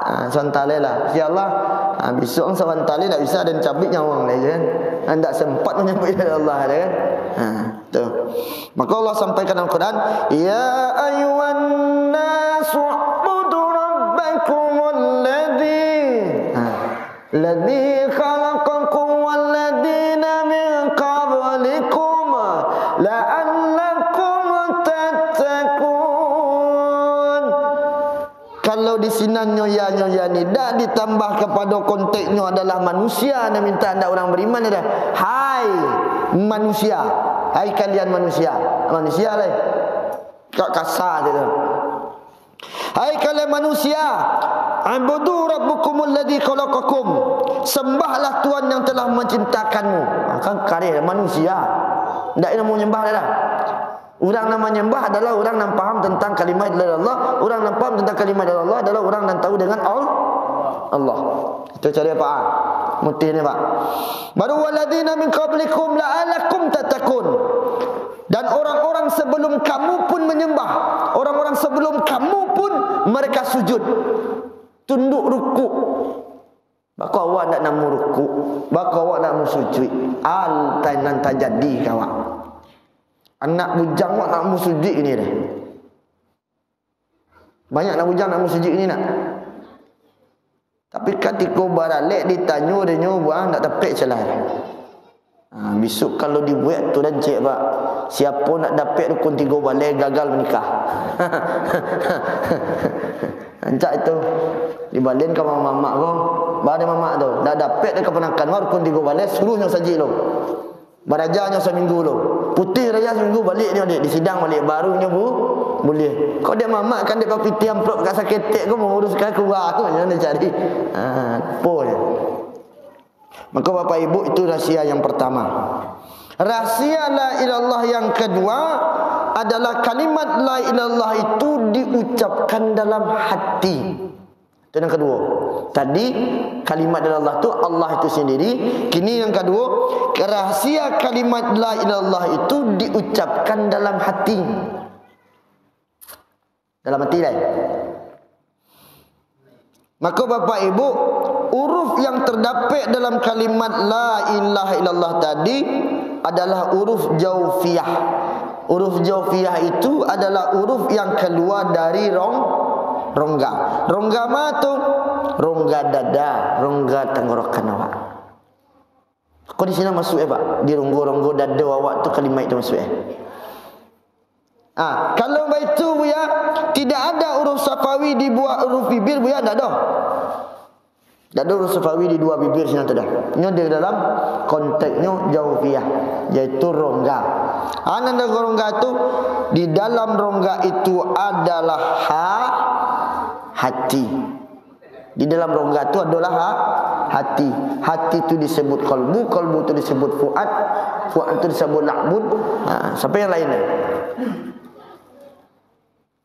Ha, santai lah. Si Allah, ha, bisuak sabantai nak bisa dan cabik nyawang lah, kan. Ndak sempat manyabuik dari Allah, kan. Ha, tu. Maka Allah sampaikan dalam Quran, "Ya ayyuhan nasu ubudu rabbakumul ladzi." Ha. "Ladzi khalaqakum walladzina min qablikum la'allakum tattaqun." Kalau di sinan nyoya-nyoya ni dak ditambah kapado konteknyo adalah manusia, nan mintak ndak urang bariman dah. "Hai manusia, hai kalian manusia." Manusia lai. Kok kasa tu. "Hai kalian manusia, ubudu rabbakumul ladzi khalaqakum." Sembahlah Tuhan yang telah menciptakanmu. Ha, kan kareh manusia. Ndak namo nyembah dah. Urang nan manyambah adalah urang nan paham tentang kalimat la ilaha illallah. Urang nan paham tentang kalimat la ilaha illallah adalah urang nan tahu dengan Al-, Allah. Itu cari apa? Ah? Mutih ni, Pak. Baru, "Walladzina min qablikum la'allakum tattaqun." Dan orang-orang sebelum kamu pun menyembah. Orang-orang sebelum kamu pun mereka sujud. Tunduk rukuk. Bako awak ndak namo rukuk, bako awak ndak namo sujuik. Al-, nan tajadi ka awak. Anak bujang awak ndak namo sujuik ini deh. Banyak anak bujang ndak namo sujuik ini nak. Tapi katiko baralek ditanyo dek nyo, buang ndak dapek celah. Ha, bisuak kalau dibuek tu rancak, Pak. Siapo nak dapek rukun tigo baleh gagal manikah. Rancak itu. Dibalin ka mamak ko. Ba dek mamak tu. Ndak dapek dek kapanakan rukun tigo baleh, suruah nyo sajik lo. Baraja nyo saminggu lo. Putih raja saminggu, baliak nyo dek. Disidang baliak, baru nyo bu-, buliah. Kok dek mamak kan dek papitih amplop ka saketek ko, mangurus ka kua ko, nyo nak cari. Ha, po nyo. Maka, Bapak Ibu, itu rahsia yang pertama. Rahsia la ilallah yang kedua adalah kalimat la ilallah itu diucapkan dalam hati. Itu yang kedua. Tadi kalimat la ilallah tu Allah itu sendiri. Kini yang kedua, rahsia kalimat la ilallah itu diucapkan dalam hati. Dalam hati lai. Maka, Bapak Ibu, huruf yang terdapek dalam kalimat la ilaha illallah tadi adalah huruf jaufiah. Huruf jaufiah itu adalah huruf yang keluar dari rong-, rongga. Rongga ma tu? Rongga dada, rongga tanggorokan awak. Kok di sini masuk eh, Pak? Di ronggo-ronggo dada awak tu kalimat itu masuk eh. Ah, kalau baitu, Buya, tidak ada huruf syafawi di buah huruf bibir, Buya, ndak ada. Ndak ada huruf syafawi di dua bibir sinan tu dah. Nyo di dalam konteksnyo jaufiah, yaitu rongga. Ah, nan dalam rongga tu, di dalam rongga itu adalah ha-, hati. Di dalam rongga tu adolah ha-, hati. Hati tu disebut kalbu, kalbu tu disebut fuad, fuad tu disebut la'bun. Ha, sampai yang lain.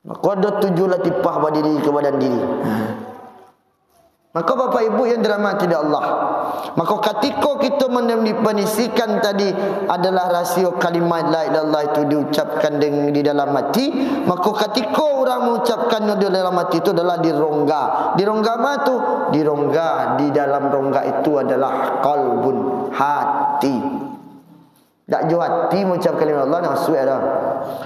Maka ada tujuh latifah badiri ke badan diri. Ha. Maka, Bapak Ibu yang dirahmati Allah, maka katiko kito mendefinisikan tadi adalah rasio kalimat la ilaha illallah itu diucapkan deng-, di dalam hati, maka katiko urang mengucapkannya di dalam hati itu adalah di rongga. Di rongga ma tu? Di rongga, di dalam rongga itu adalah kalbun, hati. Dak jo ati mengucap kalimat Allah, nak masuk dah.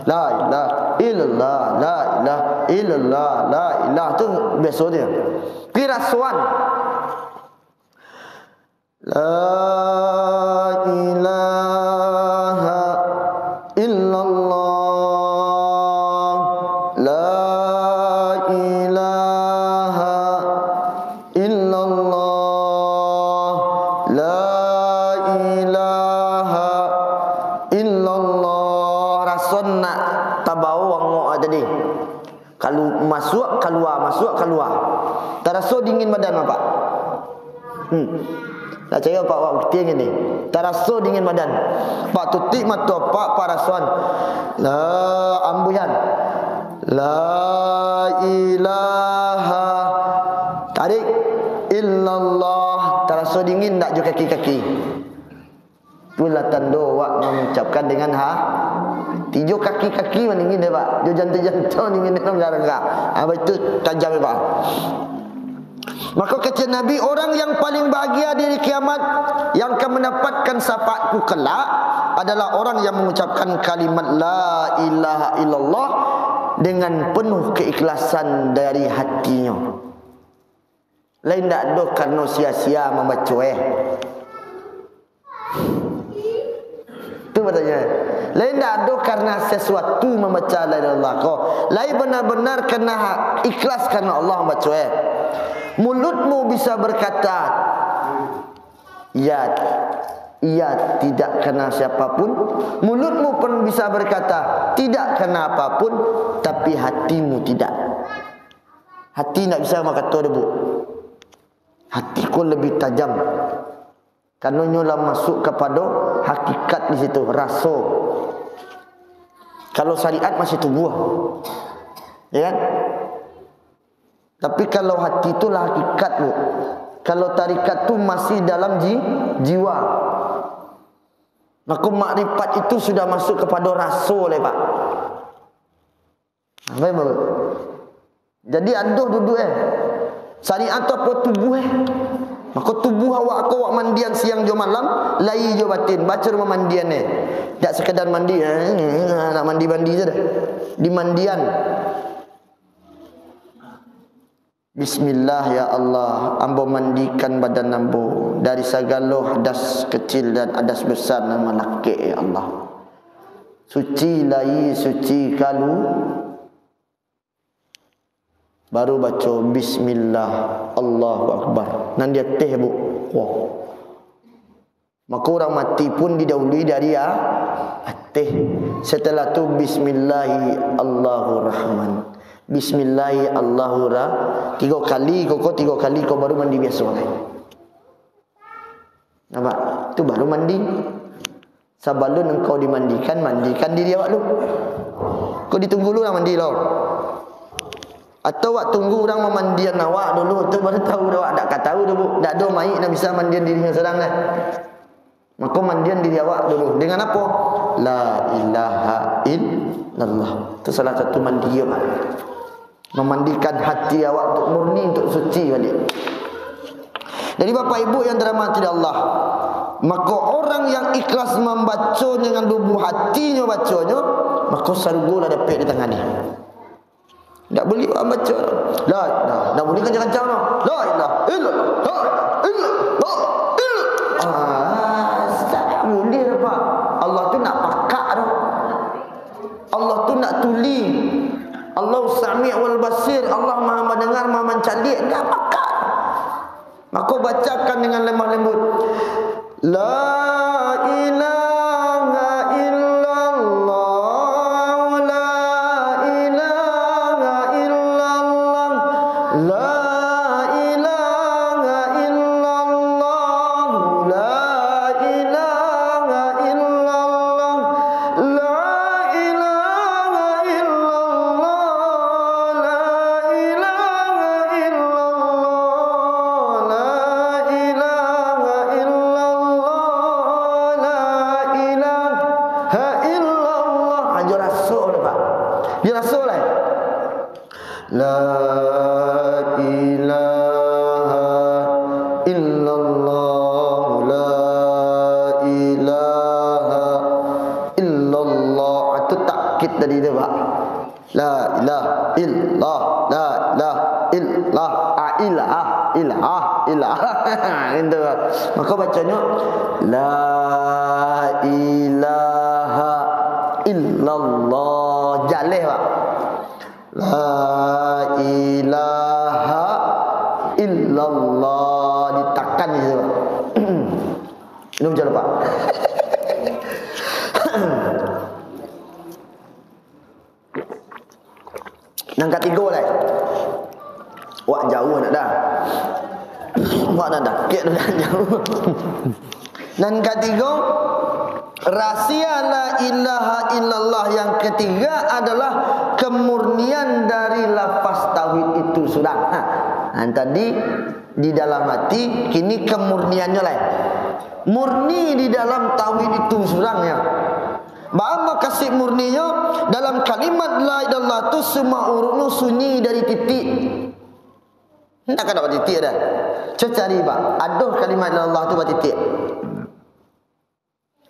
La ilaha illallah, la ilaha illallah, la ilaha. Tu biaso tu. Pirasuan. La ilaha illallah. La ilaha illallah. La ilaha illallah. Raso nak tabao angok tadi. Kalu-, masuak, kalua, masuak, kalua. Taraso dingin badan, Pak. Hmm. Nak cari Pak, Pak bukti ni. Taraso dingin badan. Pak tutuik mato, Pak, parasoan. La ambuihan. La ilaha. Tarik. Illallah. Taraso dingin ndak jo kaki-kaki? Itulah tando awak mangucapkan dengan ha-, tijo kaki-kaki maningin deh, Pak. Jo janto-janto ningin deh, rangga-rangga. Ah, itu tajam, Pak. Maka kecek Nabi, orang yang paling bahagia di hari kiamat, yang akan mendapatkan syafaatku kelak, adalah orang yang mengucapkan kalimat la ilaha illallah dengan penuh keikhlasan dari hatinya. Lai ndak doh karano sia-sia mambaco, eh. Tu batanya. Lai ndak doh karena sesuatu mambaco la ilaha illallah ko. Lai benar-benar karena ha-, ikhlas karena Allah mambaco, eh. Mulutmu bisa berkata, "Ya, iya, tidak karena siapapun." Mulutmu pun bisa berkata, "Tidak karena apapun," tapi hatimu tidak. Hati ndak bisa makato doh, Bu. Hati ko lebih tajam. Karano nyo lah masuk kapado hakikat di situ, raso. Kalau syariat masih tubuah. Ya kan? Tapi kalau hati tu lah hakikat, Bu. Kalau tarikat tu masih dalam ji-, jiwa. Maka makrifat itu sudah masuk kapado raso lai, Pak. Faham, Bapak? Jadi adoh duduak, eh. Syariat tu apo tubuah, eh. Mako tubuah awak ko awak mandian siang jo malam, lahia jo batin. Baco rumah mandian, eh. Dak sekadar mandi, eh, nak mandi-mandi sajo. Di mandian. Bismillah, ya Allah, ambo mandikan badan ambo dari sagalo hadas kecil dan hadas besar nan malakek, ya Allah. Suci lahia, suci kalu-, baru baco bismillah, Allahu Akbar. Nan di ateh, Bu. Wah. Maka urang mati pun didahului dari a-, ateh. Setelah tu, bismillahi Allahu Rahman. Bismillahi Allahu Ra-, tigo kali ko, ko tigo kali ko, baru mandi biaso lai. Nampak? Tu baru mandi. Sabalun engkau dimandikan, mandikan diri awak lu. Ko ditunggu lu lah mandi lo. Atau awak tunggu urang mamandian awak dulu, tu baru tahu doh, awak dak ka tahu doh, Bu. Dak ado mayik nan bisa mandian dirinyo surang dah. Mako mandian diri awak dulu. Dengan apo? La ilaha illallah. Tu salah satu mandi awak. Mamandikan hati awak untuk murni, untuk suci baliak. Jadi Bapak Ibu yang dirahmati Allah, mako orang yang ikhlas mambaco dengan lubuh hatinyo baconyo, mako sarugo lah dapek di tangan ni. Ndak buliah urang baco. La ilaha, ndak buliah kancang-kancang tu. La ilaha illallah, la ilaha illallah, la ilaha. Ah, tak buliah, Pak. Allah tu ndak pakak tu. Allah tu ndak tuli. Allahu Sami' wal Basir. Allah Maha Mandangar, Maha Mancaliak. Ndak pakak. Mako bacakan dengan lemah lembut. La ilaha illallah, la ilaha illallah, la ilaha illallah, la ilaha illallah, la ilaha illallah, la ilaha illallah, la ilaha illallah, la ilaha illallah. Ha, jo raso lah, Pak. Jo raso lah. La ilaha illallah, la ilaha illallah. Ah, tu takkid tadi tu, Pak. La ilaha illallah, la ilaha Ilah, ah, ilah, ilah, ilah. Gitu. Maka baconyo, "La ilaha illallah." Jaleh, Pak. "La ilaha illallah." Ditakan di situ, Pak. Minum jaleh, Pak. Nan katigo lai. Wak jauah nak dah. Wak nak dakek tu nak jauah. Nan katigo, rahasia la ilaha illallah yang ketiga adalah kemurnian dari lafaz tauhid itu surang. Ha. Nan tadi di dalam hati, kini kemurniannyo lai. Murni di dalam tauhid itu surang, ya. Baa makasik murninyo? Dalam kalimat la ilaha illallah tu, sumua urutnyo sunyi dari titik. Ndak ka ado batitik dah. Cubo cari, Pak. Ado kalimat la ilaha illallah tu batitik?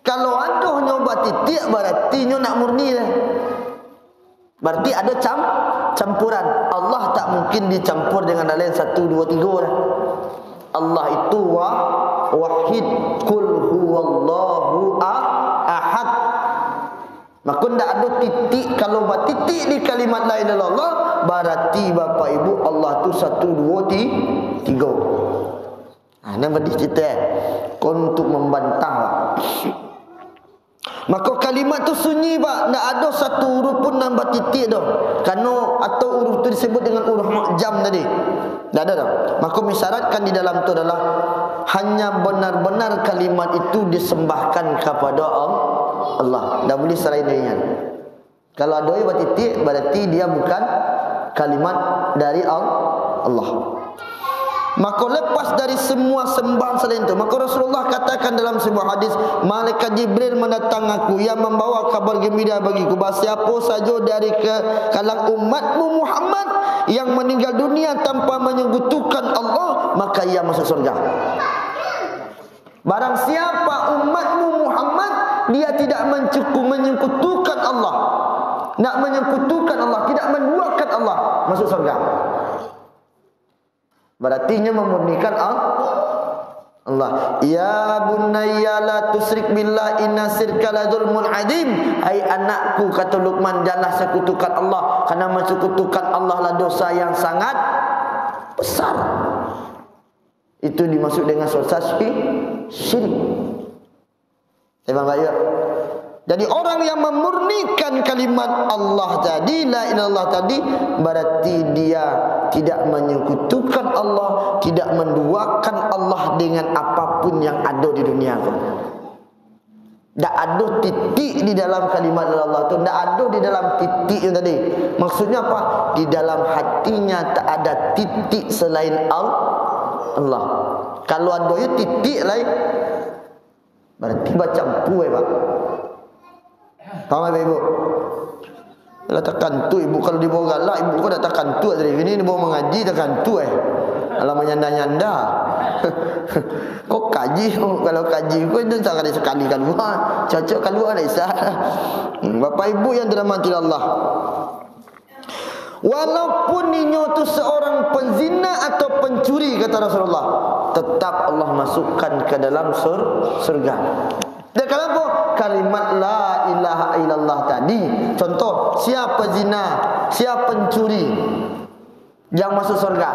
Kalau ado nyo batitik, barati nyo ndak murni dah. Barati ado cam-, campuran. Allah tak mungkin dicampur dengan lain satu, duo, tigo lah. Allah itu wa-, wahid, qul huwallahu a-, ahad. Mako ndak ado titik, kalau batitik di kalimat la ilaha illallah, barati Bapak Ibu Allah tu satu, duo, ti-, tigo. Ha, nan pedih cerita, eh. Kon untuk membantah, Pak. Mako kalimat tu sunyi, Pak. Ndak ado satu huruf pun nan batitik doh. Karano atau huruf tu disebut dengan huruf mu'jam tadi. Ndak ado doh. Mako mensyaratkan di dalam tu adalah hanya benar-benar kalimat itu disembahkan kepada Al-, Allah. Ndak boleh selain darinya. Kalau ado yang batitik, barati dia bukan kalimat dari Al-, Allah. Mako lepas dari semua sembahan selain tu, mako Rasulullah katakan dalam sebuah hadis, "Malaikat Jibril mendatangi aku, ia membawa kabar gembira bagiku, bahwa siapa saja dari ke kalangan umatmu Muhammad yang meninggal dunia tanpa menyekutukan Allah, maka ia masuk surga." Barang siapa umatmu Muhammad, dia tidak mencuku-, menyekutukan Allah, nak menyekutukan Allah, tidak menduakan Allah, masuk surga. Barati nyo memurnikan Al-, Allah. "Ya bunayya la tusyrik billah, inna syirka la zulmun adzim." Hai anakku, kata Luqman, janganlah sekutukan Allah, karena mensekutukan Allah lah dosa yang sangat besar. Itu dimaksud dengan dosa syi-, syirik. Jadi orang yang memurnikan kalimat Allah tadi, la ilaha illallah tadi, berarti dia tidak menyekutukan Allah, tidak menduakan Allah dengan apapun yang ada di dunia tu. Ndak ado titik di dalam kalimat Allah tu, ndak ado di dalam titik yang tadi. Maksudnya apa? Di dalam hatinya tak ada titik selain Al-, Allah. Kalau ado yo titik lain, berarti bacampua, eh, Pak. Paham, Bapak Ibu? Lah takantuak ibu, kalau dibawa galak, ibu ko dah takantuak tadi. Kini dibawa mangaji, takantuak, eh. Alah manyanda-nyanda. Ko kaji, kalau kaji ko itu sakali-sakali kalua. Cocok kalua lah, Isa. Hmm, Bapak Ibu yang dirahmati Allah. Walaupun inyo tu seorang penzina atau pencuri, kata Rasulullah, tetap Allah masukkan ke dalam sur-, surga. Dan kenapa? Kalimat la ilaha illallah tadi. Contoh, sia pezina, sia pencuri yang masuk surga.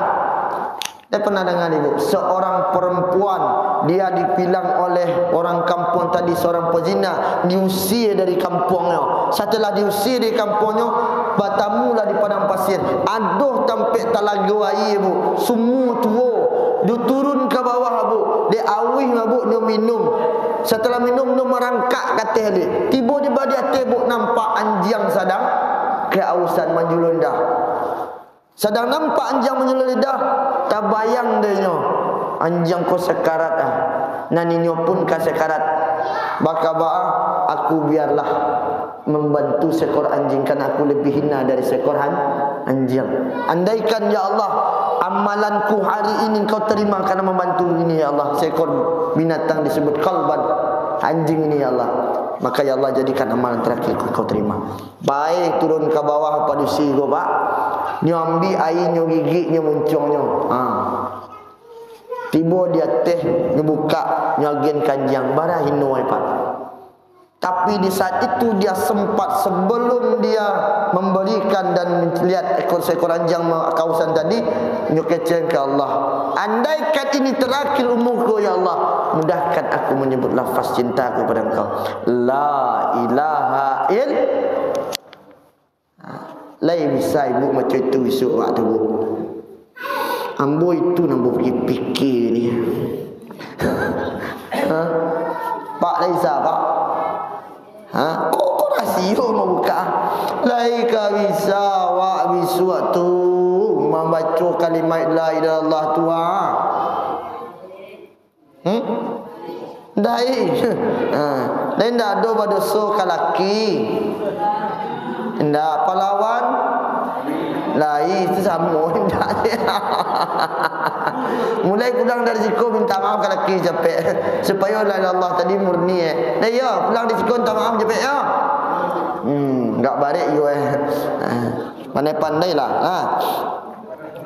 Saya pernah dengar, Ibu, seorang perempuan, dia dibilang oleh orang kampung tadi seorang pezina, diusir dari kampungnyo. Setelah diusir dari kampungnyo, batamulah di padang pasir. Ado tampek talago aia, Bu. Sumua tuo. Diturun ka bawah, Bu. Dek auih, Bu, nyo minum. Setelah minum, nyo marangkak ka ateh, dek. Tibo di badi ateh, Bu, nampak anjiang sadang keausan manjulun dah. Sadang nampak anjiang manjulun lidah, tabayang dek inyo, anjiang ko sakarat ah. Nan inyo pun ka sakarat. Baka baa, aku biarlah membantu seekor anjing, karena aku lebih hina dari seekor an-, anjiang. Andaikan, ya Allah, amalanku hari ini Engkau terima karena membantu ini, ya Allah, seekor binatang disebut kalban, anjing ini, ya Allah, maka, ya Allah, jadikan amalan terakhirku Engkau terima. Pai turun ka bawah padusi ko, Pak. Nyo ambiak aia, nyo gigik, nyo muncuangnyo. Ha. Tibo di ateh, nyo bukak, nyo agiahan ka anjiang. Bara hino ai, Pak. Tapi di saat itu dia sempat, sebelum dia memberikan dan melihat ekor seekor anjing ma-, kausan tadi, nyo kecek ka Allah, "Andaikan ini terakhir umurku, ya Allah, mudahkan aku menyebut lafaz cintaku pada Engkau. La ilaha ill-" Lai bisa ibu macam itu isuak waktu tu, Bu? Ambo itu nan bapikia-pikia ni. Ha? Pak, lai bisa, Pak? Ha? Kok, kok rasio mabukak? Lai ka bisa awak bisuak tu mambaco kalimat la ilaha illallah tu, ha? Hmm? Dai. Ha. Dai ndak ado badoso ka laki. Ndak, palawan. Lai, itu samo. Ndak. Mulai pulang dari siko minta maaf ka laki capek. Supayo la ilaha illallah tadi murni, eh. Nah, iyo, pulang dari siko minta maaf capek, yo. Hmm, ndak barek yo, eh. Ha. Pandai-pandailah. Ha.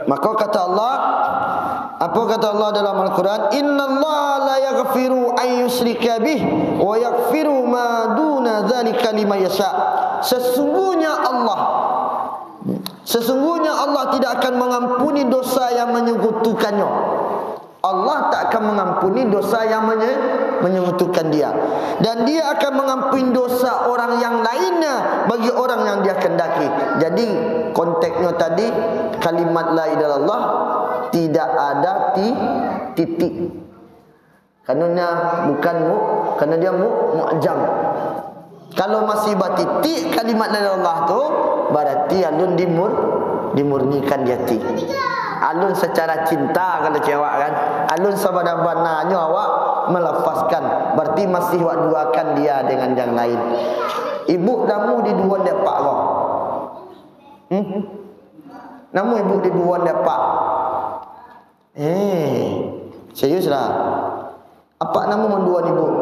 Maka kata Allah, apa kata Allah dalam Al-Quran, "Innallaha la yaghfiru an yushrika bih, wa yaghfiru ma duna dzalika liman yasha." Sesungguhnya Allah, sesungguhnya Allah tidak akan mengampuni dosa yang menyekutukannya. Allah tak akan mengampuni dosa yang menye-, menyekutukan Dia. Dan Dia akan mengampuni dosa orang yang lainnya bagi orang yang Dia kehendaki. Jadi, konteksnya tadi, kalimat la ilaha illallah tidak ada ti-, titik. Karena bukan mu-, karena dia mu-, mu'jam. Kalau masih batitik kalimat la ilaha illallah tu, bararti alun dimur-, dimurnikan di ati. Alun secara cinta, kalau cewek kan, alun sabana-bananyo awak melafazkan, bararti masih wak duakan dia dengan yang lain. Ibuk namuah diduakan dek apak ko? Hmm? Namuah ibuk diduakan dek apak? Eh, serius lah. Apak namuah manduakan ibuk?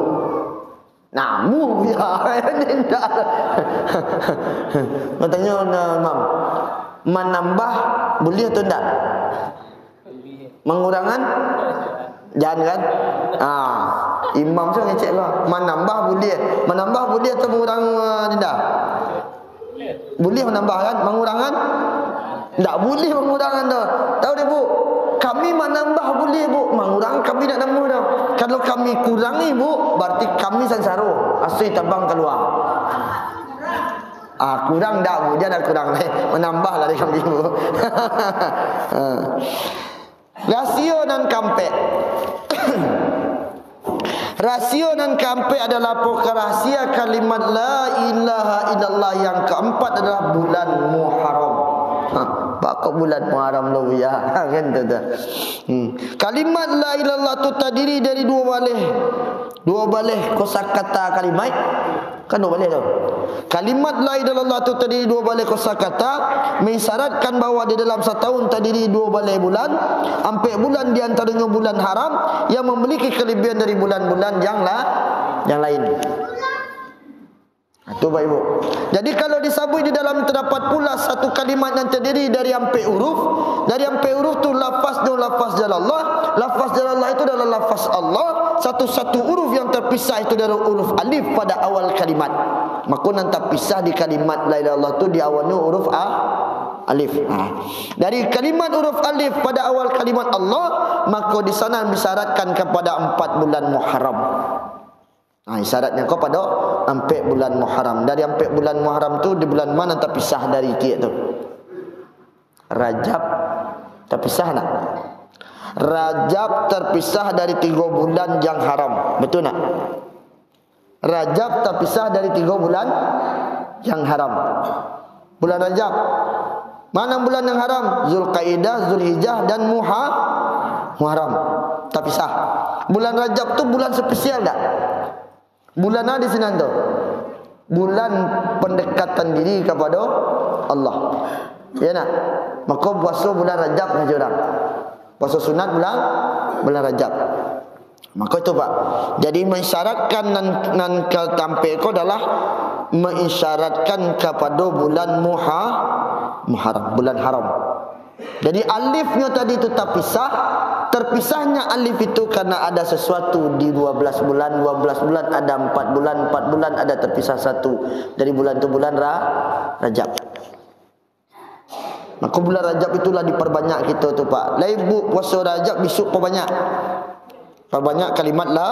Namuah, ya. Indak. Batanyo, nah, Mam, manambah buliah atau ndak? Mangurangan? Jan kan? Ah, imam tu ngecek lah. Manambah buliah. Manambah buliah atau mangurang, ah, Dinda? Buliah manambah kan? Mangurangan? Ndak buliah mangurangan tu. Tahu deh, Bu? Kami manambah buliah, Bu. Mangurangan kami ndak namuah tu. Kalau kami kurangi, Bu, bararti kami sansaro. Asui tabang kalua. Ah, kurang ndak, Bu? Jan kurang. Manambah lah dari kami, Bu. Ah. Rasio nan kaampek. Rasio nan kaampek adalah apokoh rahasia kalimat la ilaha illallah yang kaampat adalah bulan Muharram. Ha, baa kok bulan Muharram lo, ya? Ha, kan tu, tu. Hmm. Kalimat la ilaha illallah tu tadiri dari duo baleh, duo baleh kosakata kalimat. Kan duo baleh tu. Kalimat la ilaha illallah tu tadiri duo baleh kosakata, mengisyaratkan bahwa di dalam satahun tadiri duo baleh bulan, ampek bulan di antaronyo bulan haram, yang memiliki kelebihan dari bulan-bulan yang la-, yang lain. Nah, tu, Bapak Ibu. Jadi, kalau disabuik di dalam, terdapat pula satu kalimat yang tadiri dari ampek huruf. Dari ampek huruf tu, lafaznyo lafaz jalallah. Lafaz jalallah itu adalah lafaz Allah. Satu-satu huruf yang terpisah itu dari huruf alif pada awal kalimat. Mako, nan tapisah di kalimat la ilaha illallah tu di awalnyo huruf a-, alif. Ha. Dari kalimat huruf alif pada awal kalimat Allah, mako di sana disyaratkan kepada empat bulan Muharram. Ha, isyaratnyo ko pado ampek bulan Muharram. Dari ampek bulan Muharram tu, di bulan ma nan tapisah dari kiek tu? Rajab tapisah ndak? Rajab tapisah dari tigo bulan yang haram. Betul ndak? Rajab tapisah dari tigo bulan yang haram. Bulan Rajab. Mana bulan yang haram? Zulkaidah, Zulhijjah, dan Muha-, Muharram. Tapisah. Bulan Rajab tu bulan spesial ndak? Bulan a di sinan tu? Bulan pendekatan diri kepada Allah. Ya ndak? Mako puaso bulan Rajab ngaji urang. Puaso sunat bulan, bulan Rajab. Mako itu, Pak. Jadi, mengisyaratkan nan, nan ka tampek ko adalah mengisyaratkan kapado bulan Muha-, Muharram, bulan haram. Jadi, alifnyo tadi tu tapisah. Terpisahnya alif itu karena ada sesuatu di dua belas bulan, dua belas bulan ada empat bulan, empat bulan ada terpisah satu. Dari bulan tu bulan Ra-, Rajab. Mako bulan Rajab itulah diperbanyak kito tu, Pak. Lai bu-, puaso Rajab, bisuak perbanyak. Perbanyak kalimat la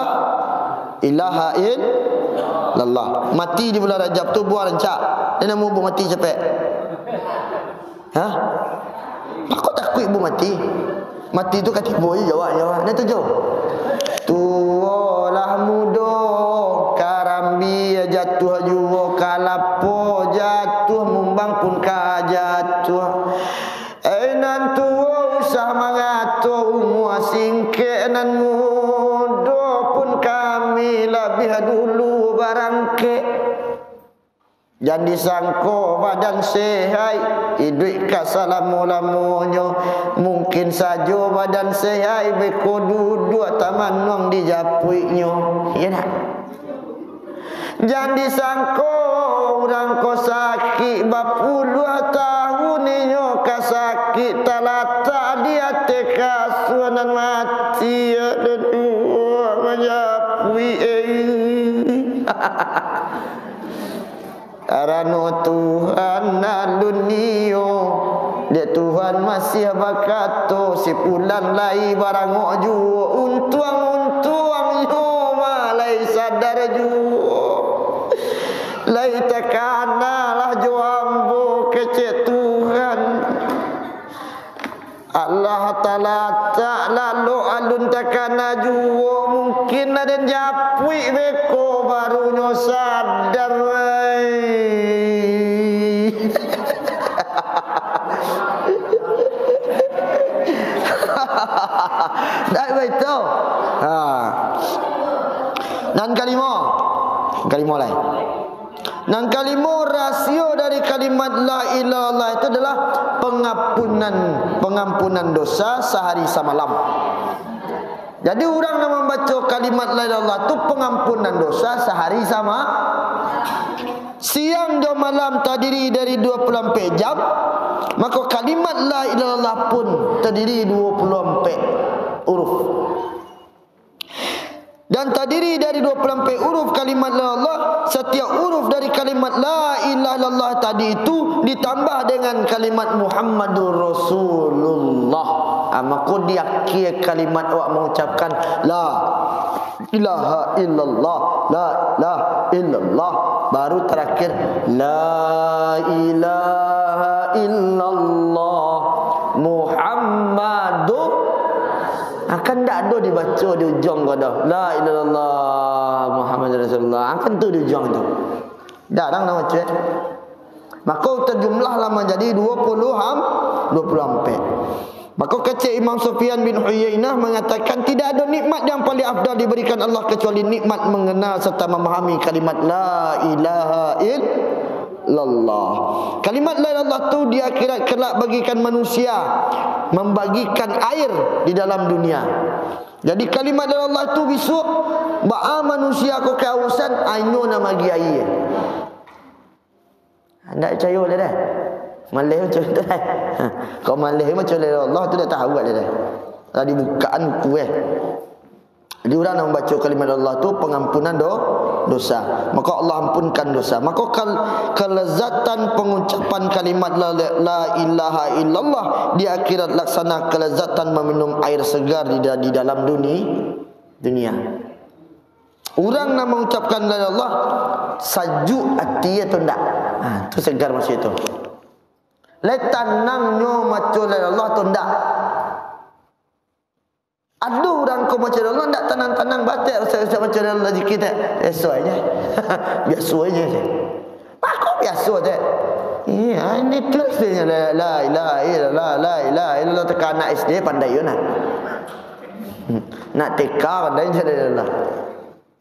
ilaha illallah. Mati di bulan Rajab tu buang rancak. Dia namo bu mati capek. Hah? Mako takuik bu mati. Mati tu ka tibo je jawab-jawab. Dah tu jo. Tuo lah mudo, karambia jatuah juo, kalapo jatuah, mumbang pun ka jatuah. Eh, nan tuo usah mangato, umua singkek nan mudo pun kami labiah dulu barangkek. Jan disangko badan sehat, iduik ka salamo-lamonyo. Mungkin sajo badan sehat, beko duduak tamanuang di japuiknyo. Iyo ndak? Jan disangko urang ko sakik, bapuluah tahun inyo ka sakik, talatak di ateh kasuah nan mati, ado duo manjapuik, eh. Karano Tuhan alun nio, dek Tuhan masih bakato, si pulan lai barangok juo, untuang-untuangnyo mah lai sadar juo. Lai takana lah jo ambo, kecek Tuhan. Alah talatak lalok alun takana juo, mungkin aden japuik beko barunyo sadar, ai. Dak baitu. Ha. Nan kalimo. Kalimo lai. Nan kalimo, rasio dari kalimat la ilaha illallah itu adalah pengampunan, pengampunan dosa sahari samalam. Jadi, urang nan mambaco kalimat la ilaha illallah tu pengampunan dosa sahari sama. Siang jo malam tadiri dari dua puluh ampek jam, mako kalimat la ilaha illallah pun tadiri dua puluh ampek huruf. Dan tadiri dari dua puluh ampek huruf kalimat la ilaha illallah. Satiap huruf dari kalimat la ilaha illallah tadi itu ditambah dengan kalimat Muhammadur Rasulullah. Ah, mako di akhir kalimat awak mengucapkan la ilaha illallah, la ilaha illallah, baru terakhir la ilaha illallah Muhammadur. Akan ndak ado dibaco di ujuang ko doh. La ilaha illallah Muhammadur Rasulullah. Akan tu di ujuang tu. Jarang nak baco, eh. Mako tajumlah lah manjadi dua puluh am-, dua puluh ampek. Mako kecek Imam Sufyan bin Uyainah mangatakan, tidak ado nikmat yang paling afdal diberikan Allah kecuali nikmat mengenal serta memahami kalimat la ilaha illallah. Kalimat la ilaha illallah tu di akhirat kelak bagikan manusia, membagikan air di dalam dunia. Jadi kalimat la ilaha illallah tu bisuak, baa manusia ko kaausan, ainyo nan magi aia. Ndak picayo lai dah. Maleh macam tu dah. Kau maleh macam la ilaha illallah tu dah tahu lah dah. Lah dibukaan buku, eh. Jadi, urang nan mambaco kalimat Allah tu pengampunan do-, dosa. Maka Allah ampunkan dosa. Maka kal-, kelezatan pengucapan kalimat la, la ilaha illallah di akhirat laksana kelezatan meminum air segar di da-, di dalam duni-, dunia. Urang nan mangucapkan la ilaha illallah, sajuk ati atau ndak? Ha, tu segar maksud tu. Lai tanangnyo maco la ilaha illallah atau ndak? Ado urang ko maco la ilaha illallah ndak tanang-tanang batek, usah-usah maco la ilaha illallah zikir tak? Biaso aja. Biaso aja. Mako biaso tak? Iya, ini tu aslinya la, la ilaha illallah, la ilaha illallah, teka anak S D pandai yo nah. Hmm. Nak T K pandai je la ilaha illallah.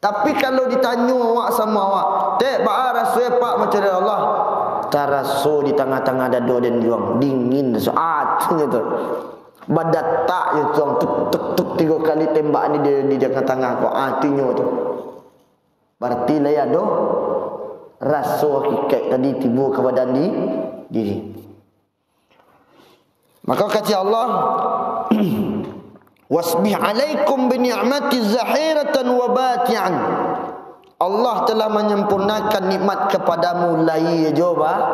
Tapi kalau ditanyo awak samo awak, "Tek, baa raso e, Pak, maco la ilaha illallah?" Taraso di tangah-tangah dado den juo, dingin raso. Ah, tu nyo tu. Badatak je tu, tuk, tuk, tuk, tigo kali tembak ni di, di tangah-tangah ko. Ah, tu inyo tu. Barati lai ado raso hakikat tadi tibo ka badan di, diri. Maka kata Allah, "Wasbih alaikum bi ni'mati zahiratan wa bati'an." Allah telah menyempurnakan nikmat kepadamu lahia jo ba-,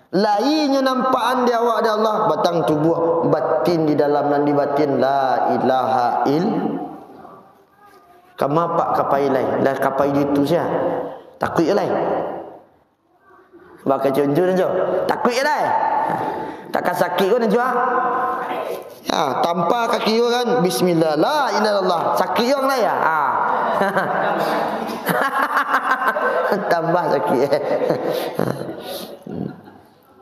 lahia nyo nampakan di awak dek Allah, batang tubuah, batin di dalam nan di batin, la ilaha ill-, kama pak kapai lai, lah kapai ditu sia. Takuik lai. Baka cuncun jo. Takuik lai. Tak ka sakik ko nan jua. Ya, tampa kaki ko kan, bismillah, la ilaha illallah. Sakik yo lai ya. Ha. Tambah sakik.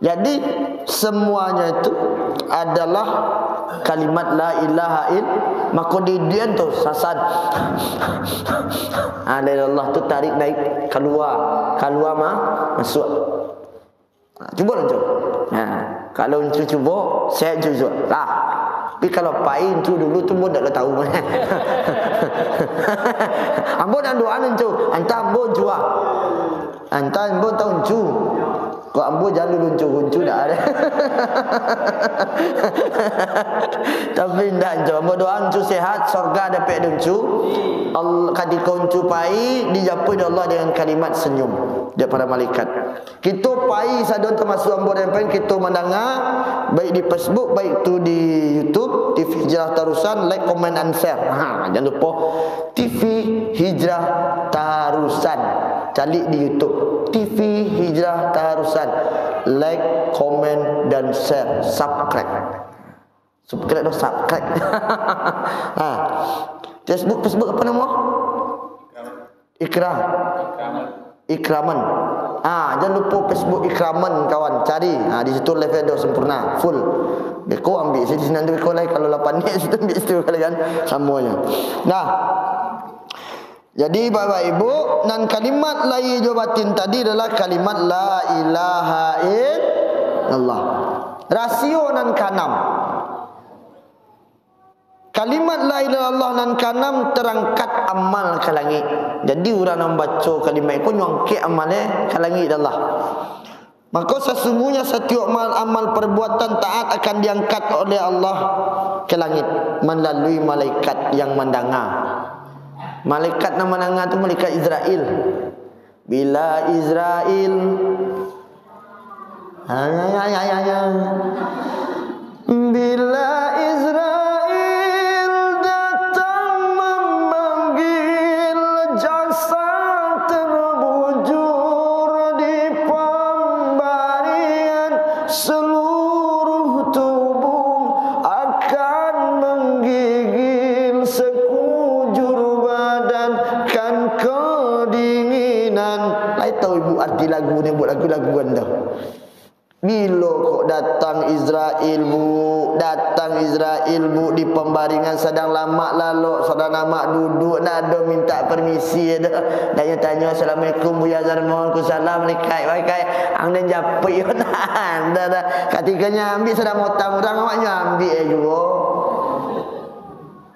Jadi, semuanya itu adalah kalimat la ilaha ill-, mako di dian tu sasan. Ah, la ilaha illallah tu tarik naik, kalua, kalua ma-, masuak. Ha, cubo lah, Uncu. Ha, kalau Uncu cubo, sehat Uncu, Uncu. Lah. Tapi kalau pai Uncu dulu tu, ambo ndak lah tahu. Ambo nak doa Uncu, antah ambo Uncu ah. Antah ambo tahu Uncu. Kok ambo jan dulu Uncu, Uncu dak ada. Tapi ndak Uncu, ambo doa Uncu sehat, sorga dapek dek Uncu. Al-, katiko Uncu pai, dijapuik dek Allah dengan kalimat senyum dek para malaikat. Kito pai sadonyo, tamasuak ambo dan pen kito mandanga, baik di Facebook, baik tu di YouTube, T V Hijrah Tarusan, like, comment, and share. Ha, jan lupo, T V Hijrah Tarusan. Caliak di YouTube, T V Hijrah Tarusan. Like, comment, dan share. Subscribe. Subscribe doh, subscribe. Ha. Facebook, Facebook apa namo? Ikra. Ikraman. Jan lupo Facebook Ikraman, kawan. Cari. Ha, di situ live ado sempurna, full. Beko ambiak situ, sinan tu beko lai. Kalau lapan ni situ ambiak situ kali kan. Samonyo. Nah. Jadi, Bapak Ibu, nan kalimat lahia jo batin tadi adalah kalimat la ilaha illallah. Rasio nan kaanam. Kalimat la ilaha illallah nan kaanam tarangkat amal ka langik. Jadi, urang nan baco kalimat ko nyo angkek amalnyo ka langik dek Allah. Mako, sasungguhnya satiok mal-, amal perbuatan taat akan diangkat oleh Allah ka langik malalui malaikat yang mandanga. Malaikat nan mandanga tu malaikat Izrail. Bila Izrail, ha, ya, ya, ya, ya, ya. Bila Izrail datang memanggil, jasad terbujur di pambarian, seluruh tubuh akan menggigil, sekujur badan kan kedinginan. Lai tahu ibu arti lagu ni, buat lagu-laguan tu. Bilo kok datang Izrail, Bu? Datang Izrail, Bu, di pambaringan sadang lamak lalok, sadang lamak duduak, ndak ado mintak permisi doh. Ndak nyo tanyo, "Assalamualaikum, Buya Zarma." "Waalaikumsalam, Rikaik." "Wai, Kaik, ang den japuik yo." Ndak, ndak. Katiko nyo ambiak sadang mautang urang, awak nyo ambiak juo.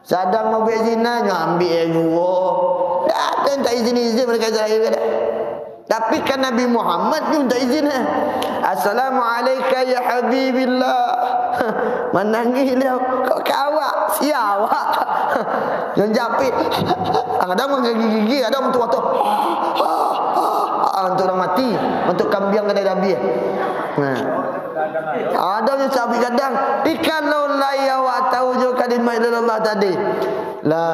Sadang mabuek zina, nyo ambiak juo. Ndak ado mintak izin-izin malaikat Israel ko doh. Tapi kan Nabi Muhammad nyo mintak izin, eh. "Assalamu alaika ya Habibillah." Manangih baliau. Kok ka awak? Sia awak. Nyo japuik. Kadang manggigi-gigi, kadang bantuak-bantuak. Ah, bantuak urang mati. Bantuak kambiang kadai dabiah. Nah. Ado nyo cabuik gadang. Tapi kalau lai awak tahu jo kalimat la ilaha illallah tadi, la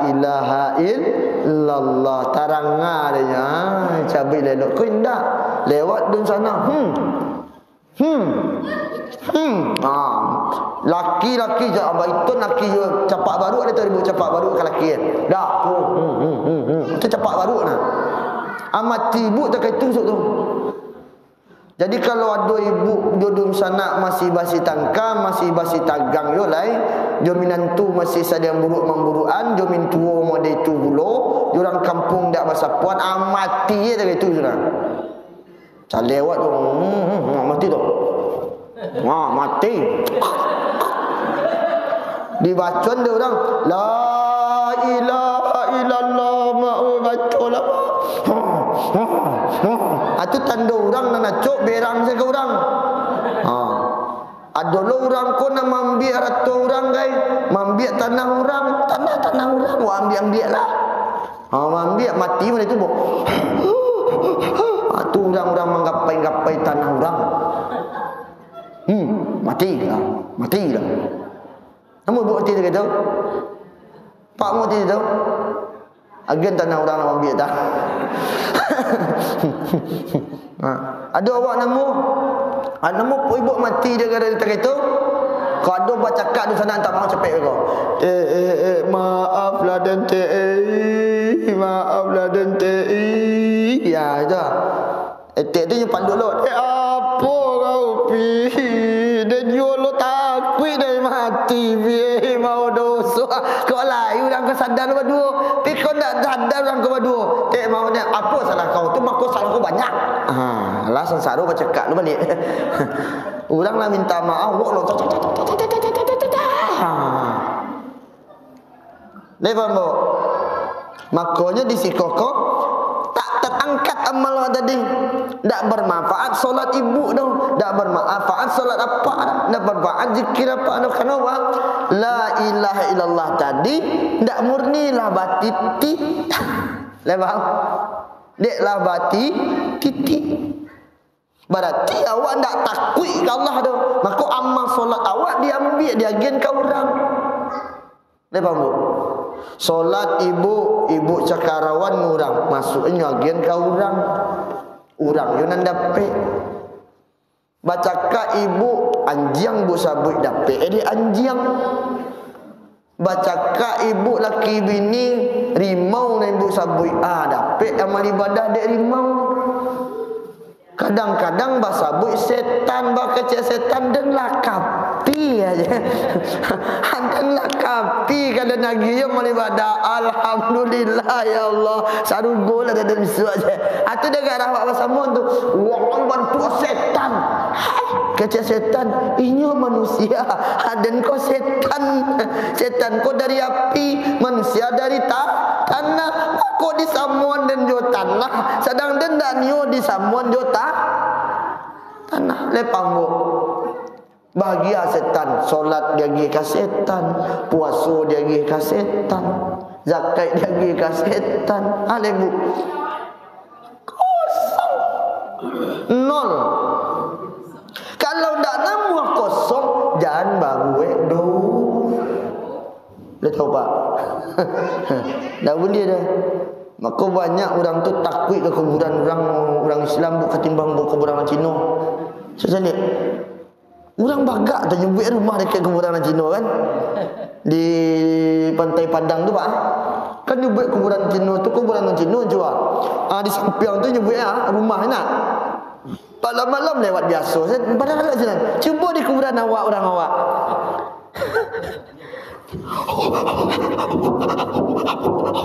ilaha illallah, tarang nyo, ah, cabuik elok. Ko indak, lewat dunsanak. Hmm. Hmm. Hmm. Ah. Laki-laki je, abah itu laki je, capak baruak dia tu, ibu capak baruak ka laki, eh. Dah. Hmm, hmm, hmm, hmm, hmm. Itu capak baruak nah. Amati ibu tak kaitu tu. Jadi, kalau ado ibu jo dunsanak masih basitangka, masih basitagang yo lai, jo minantu masih sadang buruk mamburukan, jo mintuo mode tu pulo, jo urang kampuang dak basapoan, ah, mati je dari tu sudah. Calewat tu, hmm, hmm, hmm, mati tu. Ha, mati. Dibacoan dek urang, "La ilaha illallah, mak, oi, bacolah, mak." Ha, ha, ha. Ah, tu tando urang nan acok berang se ka urang. Ha. Ado lo urang ko nan maambiak arato urang, gai. Maambiak tanah urang, tanah-tanah urang, wah, ambiak-ambiak lah. Ha, maambiak, mati mah itu, bo. Ha, tu urang-urang manggapai-gapai tanah urang. Hmm, mati lah, mati lah. Namo ibuk mati tu gitu? Pak mati tu? Agian tanah urang nak ambiak dah. Ha. Ado awak namo? Ha, namo ibuk mati dia gara-gara tak itu? Kau ado bacakak di sana, tak mau capek kau. Eh, eh, eh, maaf lah, den, te, eh, maaf lah, den, te, eh. Ya, itu. Etek tu nyo panduk lo. Eh, apo kau, Pi? Den juo lo takuik dari mati, Pi. Eh, mau doso. Kok lai urang ko sadar lo baduo? Pi, kok ndak sadar urang ko baduo? Tek, mau nyo, apo salah kau tu? Mako salah kau banyak. Ha, lah sansaro bacakak lo baliak. Urang lah minta maaf, wak lo. Ha. Lai paham, bo? Makonyo di siko ko, tak tatangkat amal awak tadi. Ndak bermanfaat solat ibuk tu. Ndak bermanfaat solat apak tu. Ndak bermanfaat zikir apak tu. Karano apo? La ilaha illallah tadi ndak murni lah batiti. Lai paham? Dek lah batiti. Barati awak ndak takuik ka Allah tu. Mako amal solat awak diambiak, diagian ka urang. Lai paham, bu? Solat ibuk, ibuk cakarawan urang, masuaknyo agian ka urang. Urang yo nan dapek. Bacakak ibuk, anjiang ibuk sabuik dapek, eh, dek anjiang. Bacakak ibuk laki bini, rimau nan ibuk sabuik, ah, dapek amal ibadah dek rimau. Kadang-kadang basabuik setan, bakecek setan, den lakapi aja. Den lakapi, kada nagih yo amal ibadah. Alhamdulillah, ya Allah. Sarugo lah den bisuak aja. Atu dagak rahwak basamuan tu. Wah, bantuak setan. Hai, kecek setan, inyo manusia. Aden ko setan. Setan ko dari api, manusia dari ta-, tanah. Kok disamuan den jo tanah, sadang den dak nio disamuan jo ta-, tanah. Lai paham, bu? Bahagia setan, solat diagih ka setan, puaso diagih ka setan, zakat diagih ka setan. Ah, lai, bu? Kosong. Nol. Kalau ndak namuah kosong, jan babuek doh. Dah tahu, Pak? Ndak buliah dah. Mako banyak urang tu takuik ka kuburan urang, urang Islam, bu, katimbang bu, kuburan urang Cino. Saya lihat. Urang bagak tu nyabuik rumah dakek kuburan urang Cino, kan? Di Pantai Padang tu, Pak. Kan nyabuik kuburan Cino tu, kuburan urang Cino jua. Ah, di sampiang tu nyabuik, ah, rumah nak. Malam-malam lewat biaso. Saya, padahal kat sinan. Cubo di kuburan awak, urang awak.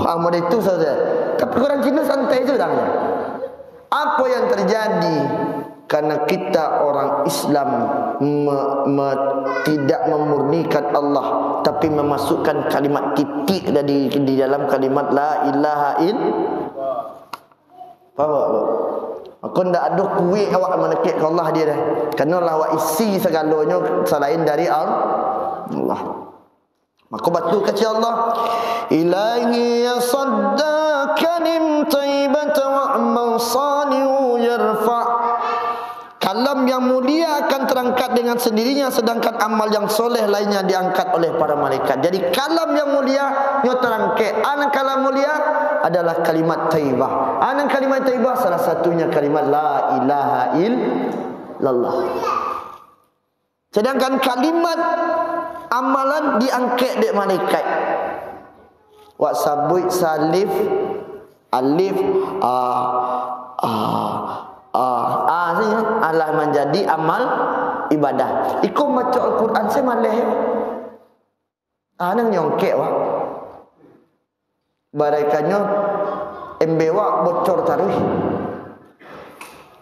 Ah, model itu saja. Tapi urang Cino santai tu urangnyo. Apa yang terjadi? Karena kita orang Islam me-, me-, tidak memurnikan Allah, tapi memasukkan kalimat titik tadi di dalam kalimat la ilaha ill-, Paham tak, bu? Mako ndak ado kuik awak mandakek ka Allah dia dah. Karano lah awak isi sagalonyo salain dari Al-, Allah. Mako batua kecek Allah, "Ilahi ya sadda kalim taibata wa amal salihu yarfa." Kalam yang mulia akan terangkat dengan sendirinya, sedangkan amal yang soleh lainnya diangkat oleh para malaikat. Jadi, kalam yang mulia, nyo terangkat. An kalam mulia adalah kalimat thayyibah. An kalimat thayyibah, salah satunya kalimat la ilaha illallah. Sedangkan kalimat amalan diangkek dek malaikat. Wak sabuik salif, alif, a, a, a, a sajo, alah manjadi amal ibadah. Iko maco Al-Quran se maleh. A, nan nyongkek, wak. Baraikanyo ember wak bocor taruih.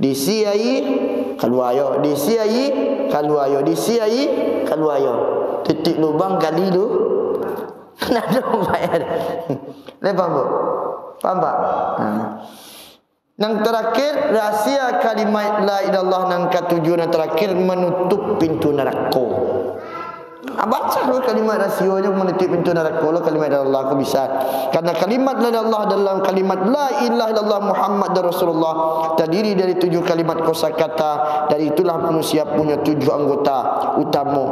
Diisi aia, kalua aia. Diisi aia, kalua aia. Diisi aia, kalua aia. Titik lubang gali lu. Ndak ado bayar. Lai paham, Bu? Paham, Pak? Ha. Nan tarakhir, rahasia kalimat la ilaha illallah nan katujuah, nan tarakhir, manutup pintu narako. Ah, baco lo kalimat rahasionyo manutup pintu narako lo, kalimat la ilaha illallah ko bisa. Karena kalimat la ilaha illallah dalam kalimat la ilaha illallah Muhammadur Rasulullah tadiri dari tujuh kalimat kosakata. Dari itulah manusia punyo tujuh anggota utamo.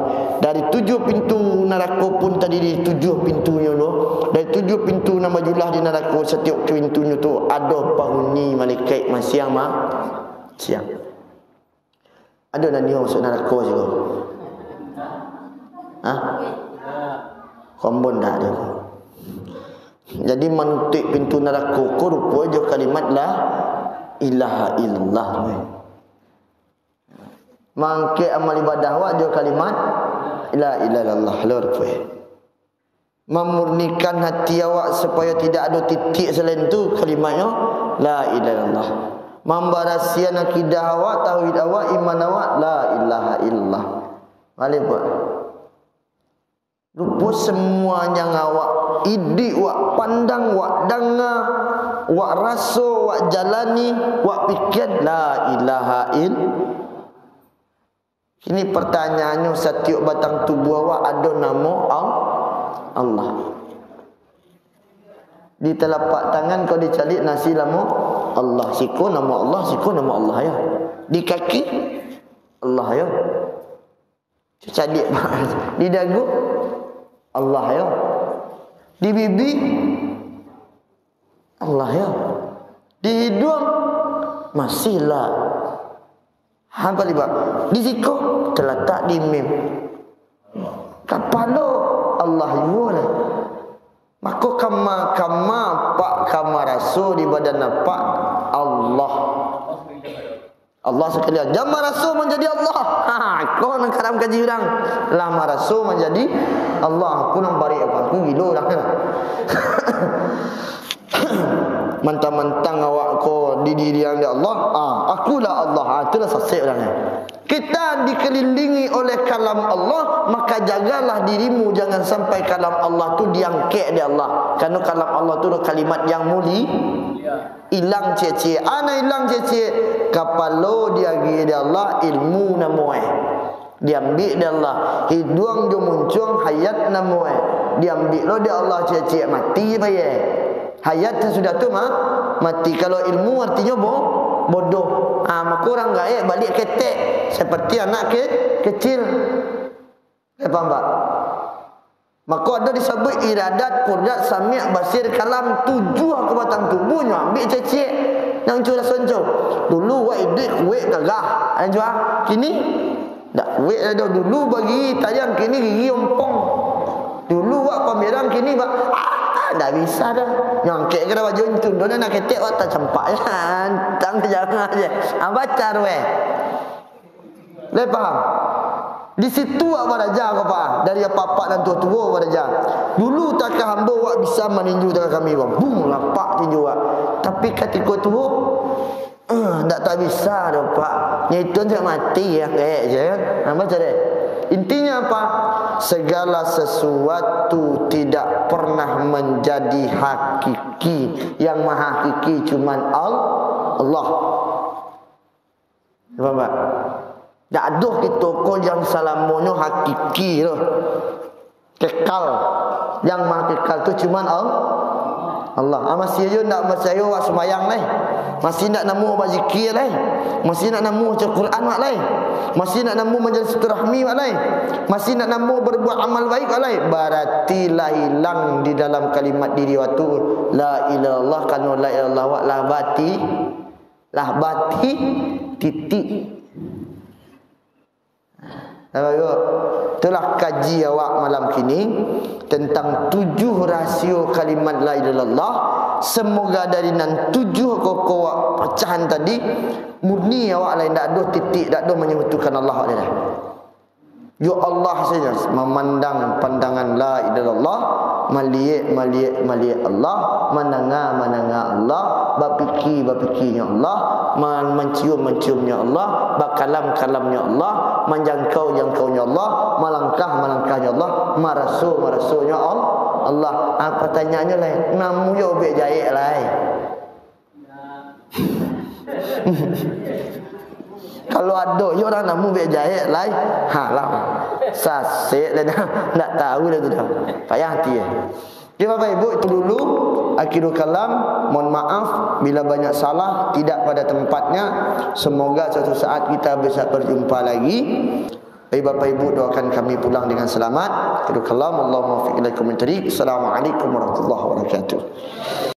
Dari tujuh pintu narako pun tadiri tujuh pintunyo tu. Dari tujuh pintu nan bajulah di narako, satiok pintunyo tu ado panghuni malaikat masiang-masiang. Ado nan nio masuak narako siko? Hah? Kombon dak ado. Jadi manutuik pintu narako ko rupo jo kalimat la ilaha illallah. Mangkek amal ibadah awak jo kalimat la ilaha illallah, lo rupo. Mamurnikan hati awak supayo tidak ado titik salain tu kalimatnyo la ilaha illallah. Mambarasiahan akidah awak, tauhid awak, iman awak, la ilaha illallah. Baliak, Pak. Rupo semua nan awak iduik, wak pandang, wak danga, wak raso, wak jalani, wak pikia, la ilaha ill-, Kini pertanyaannyo, satiok batang tubuah awak ado namo Al-, Allah. Di talapak tangan kau dicaliak nasi namo Allah, siko namo Allah, siko namo Allah, yo. Di kaki, Allah, yo. Caliak, di dagu, Allah, yo. Di bibi, Allah, yo. Di hiduang, masih lah. Hampa libak. Di siko, talatak di mim. Kapalo, Allah juo lah. Mako, kama, kama apak, kama raso di badan apak, Allah. Allah sakalian. Jan maraso manjadi Allah. Ha, ko nan karam kaji urang. Lah maraso manjadi Allah. Aku nan barek apa? Aku gilo urang. Mantang-mantang awak ko didirian dek Allah. Ah, akulah Allah. Ah, itulah sasek urang. Kita dikelilingi oleh kalam Allah, maka jagalah dirimu, jangan sampai kalam Allah tu diangkek dek Allah. Karena kalam Allah tu kalimat yang muli-, ilang ciek-ciek. Ana ilang ciek-ciek. Kapalo diagiah dek Allah, ilmu namo e. Diambiak dek Allah. Hiduang jo muncuang hayat namo e. Diambiak lo dek Allah ciek-ciek, mati bae. Hayat sasudah tu ma-, mati. Kalau ilmu artinyo bo-, bodoh. Ah, mako urang gaek baliak ketek, seperti anak ke-, kecil. Eh, paham tak? Mako ado disabuik iradat, kudrad, samiak, basir, kalam, tujuah ka batang tubuahnyo, ambiak ciek-ciek. Nan cun raso nyo. Dulu wak iduik kuek gagah. Nan cun, kini dak kuek dah. Dulu bagigi tajam, kini gigi ompong. Dulu wak pamerang, kini wak, ah, dak bisa dah. Nyangkek ka baju ncun, dah nak ketek wak tacampak. Antang jangan aja. Ah, bacar weh. Lai paham? Di situ awak baraja ko, Pak. Dari apak-apak nan tuo-tuo baraja. Dulu takah ambo wak bisa maninju takah kami, Pak. Bum, lapak tinju wak. Tapi katiko tuo, eh, ndak tabisa doh, Pak. Nyo itu ndak mati ya, kayak je, kan? Nah, baca deh. Intinya apa? Segala sesuatu tidak pernah menjadi hakiki. Yang maha hakiki cuman Al-, Allah. Paham tak? Dak ado kito ko yang salamonyo hakiki tu. Kekal. Yang maha kekal tu cuman Al-, Allah. Ah, masih ajo ndak picayo wak sumbayang lai. Masih ndak namuah bazikia lai. Masih ndak namuah baca Quran wak lai. Masih ndak namuah manjalin silaturahmi wak lai. Masih ndak namuah berbuat amal baik wak lai. Barati lah ilang di dalam kalimat diri wak tu. La ilaha illallah, karano la ilaha illallah wak lah bati. Lah bati titik. Ayo, itulah kaji awak malam kini tentang tujuh rasio kalimat la ilaha illallah. Semoga dari nan tujuh ko ko wak pacahan tadi, murni awak lai, ndak ado titik, ndak ado manyabutukan Allah lai. Yo Allah sajo, mamandang pandangan la ilaha illallah, maliek, maliek, maliek Allah, mandanga, mandanga Allah, bapiki, bapiki nyo Allah, ma-, mancium, mancium nyo Allah, bakalam, kalam nyo Allah, manjangkau, jangkau nyo Allah, malangkah, malangkah nyo Allah, maraso, maraso nyo Al-, Allah. Ah, pertanyaannyo lai, namu yo ubek jaek lai. Kalau ado yo urang namu ubek jaek lai, ha lah. Sasek lah dah. Ndak tahu dah tu dah. Payah hati eh. Oke, Bapak Ibu, itu dulu akhirul kalam. Mohon maaf bila banyak salah, tidak pada tempatnya. Semoga suatu saat kita bisa berjumpa lagi. Baik, Bapak Ibu, doakan kami pulang dengan selamat. Akhirul kalam, Allahumma muwaffiq ila aqwamit thariq. Assalamualaikum warahmatullahi wabarakatuh.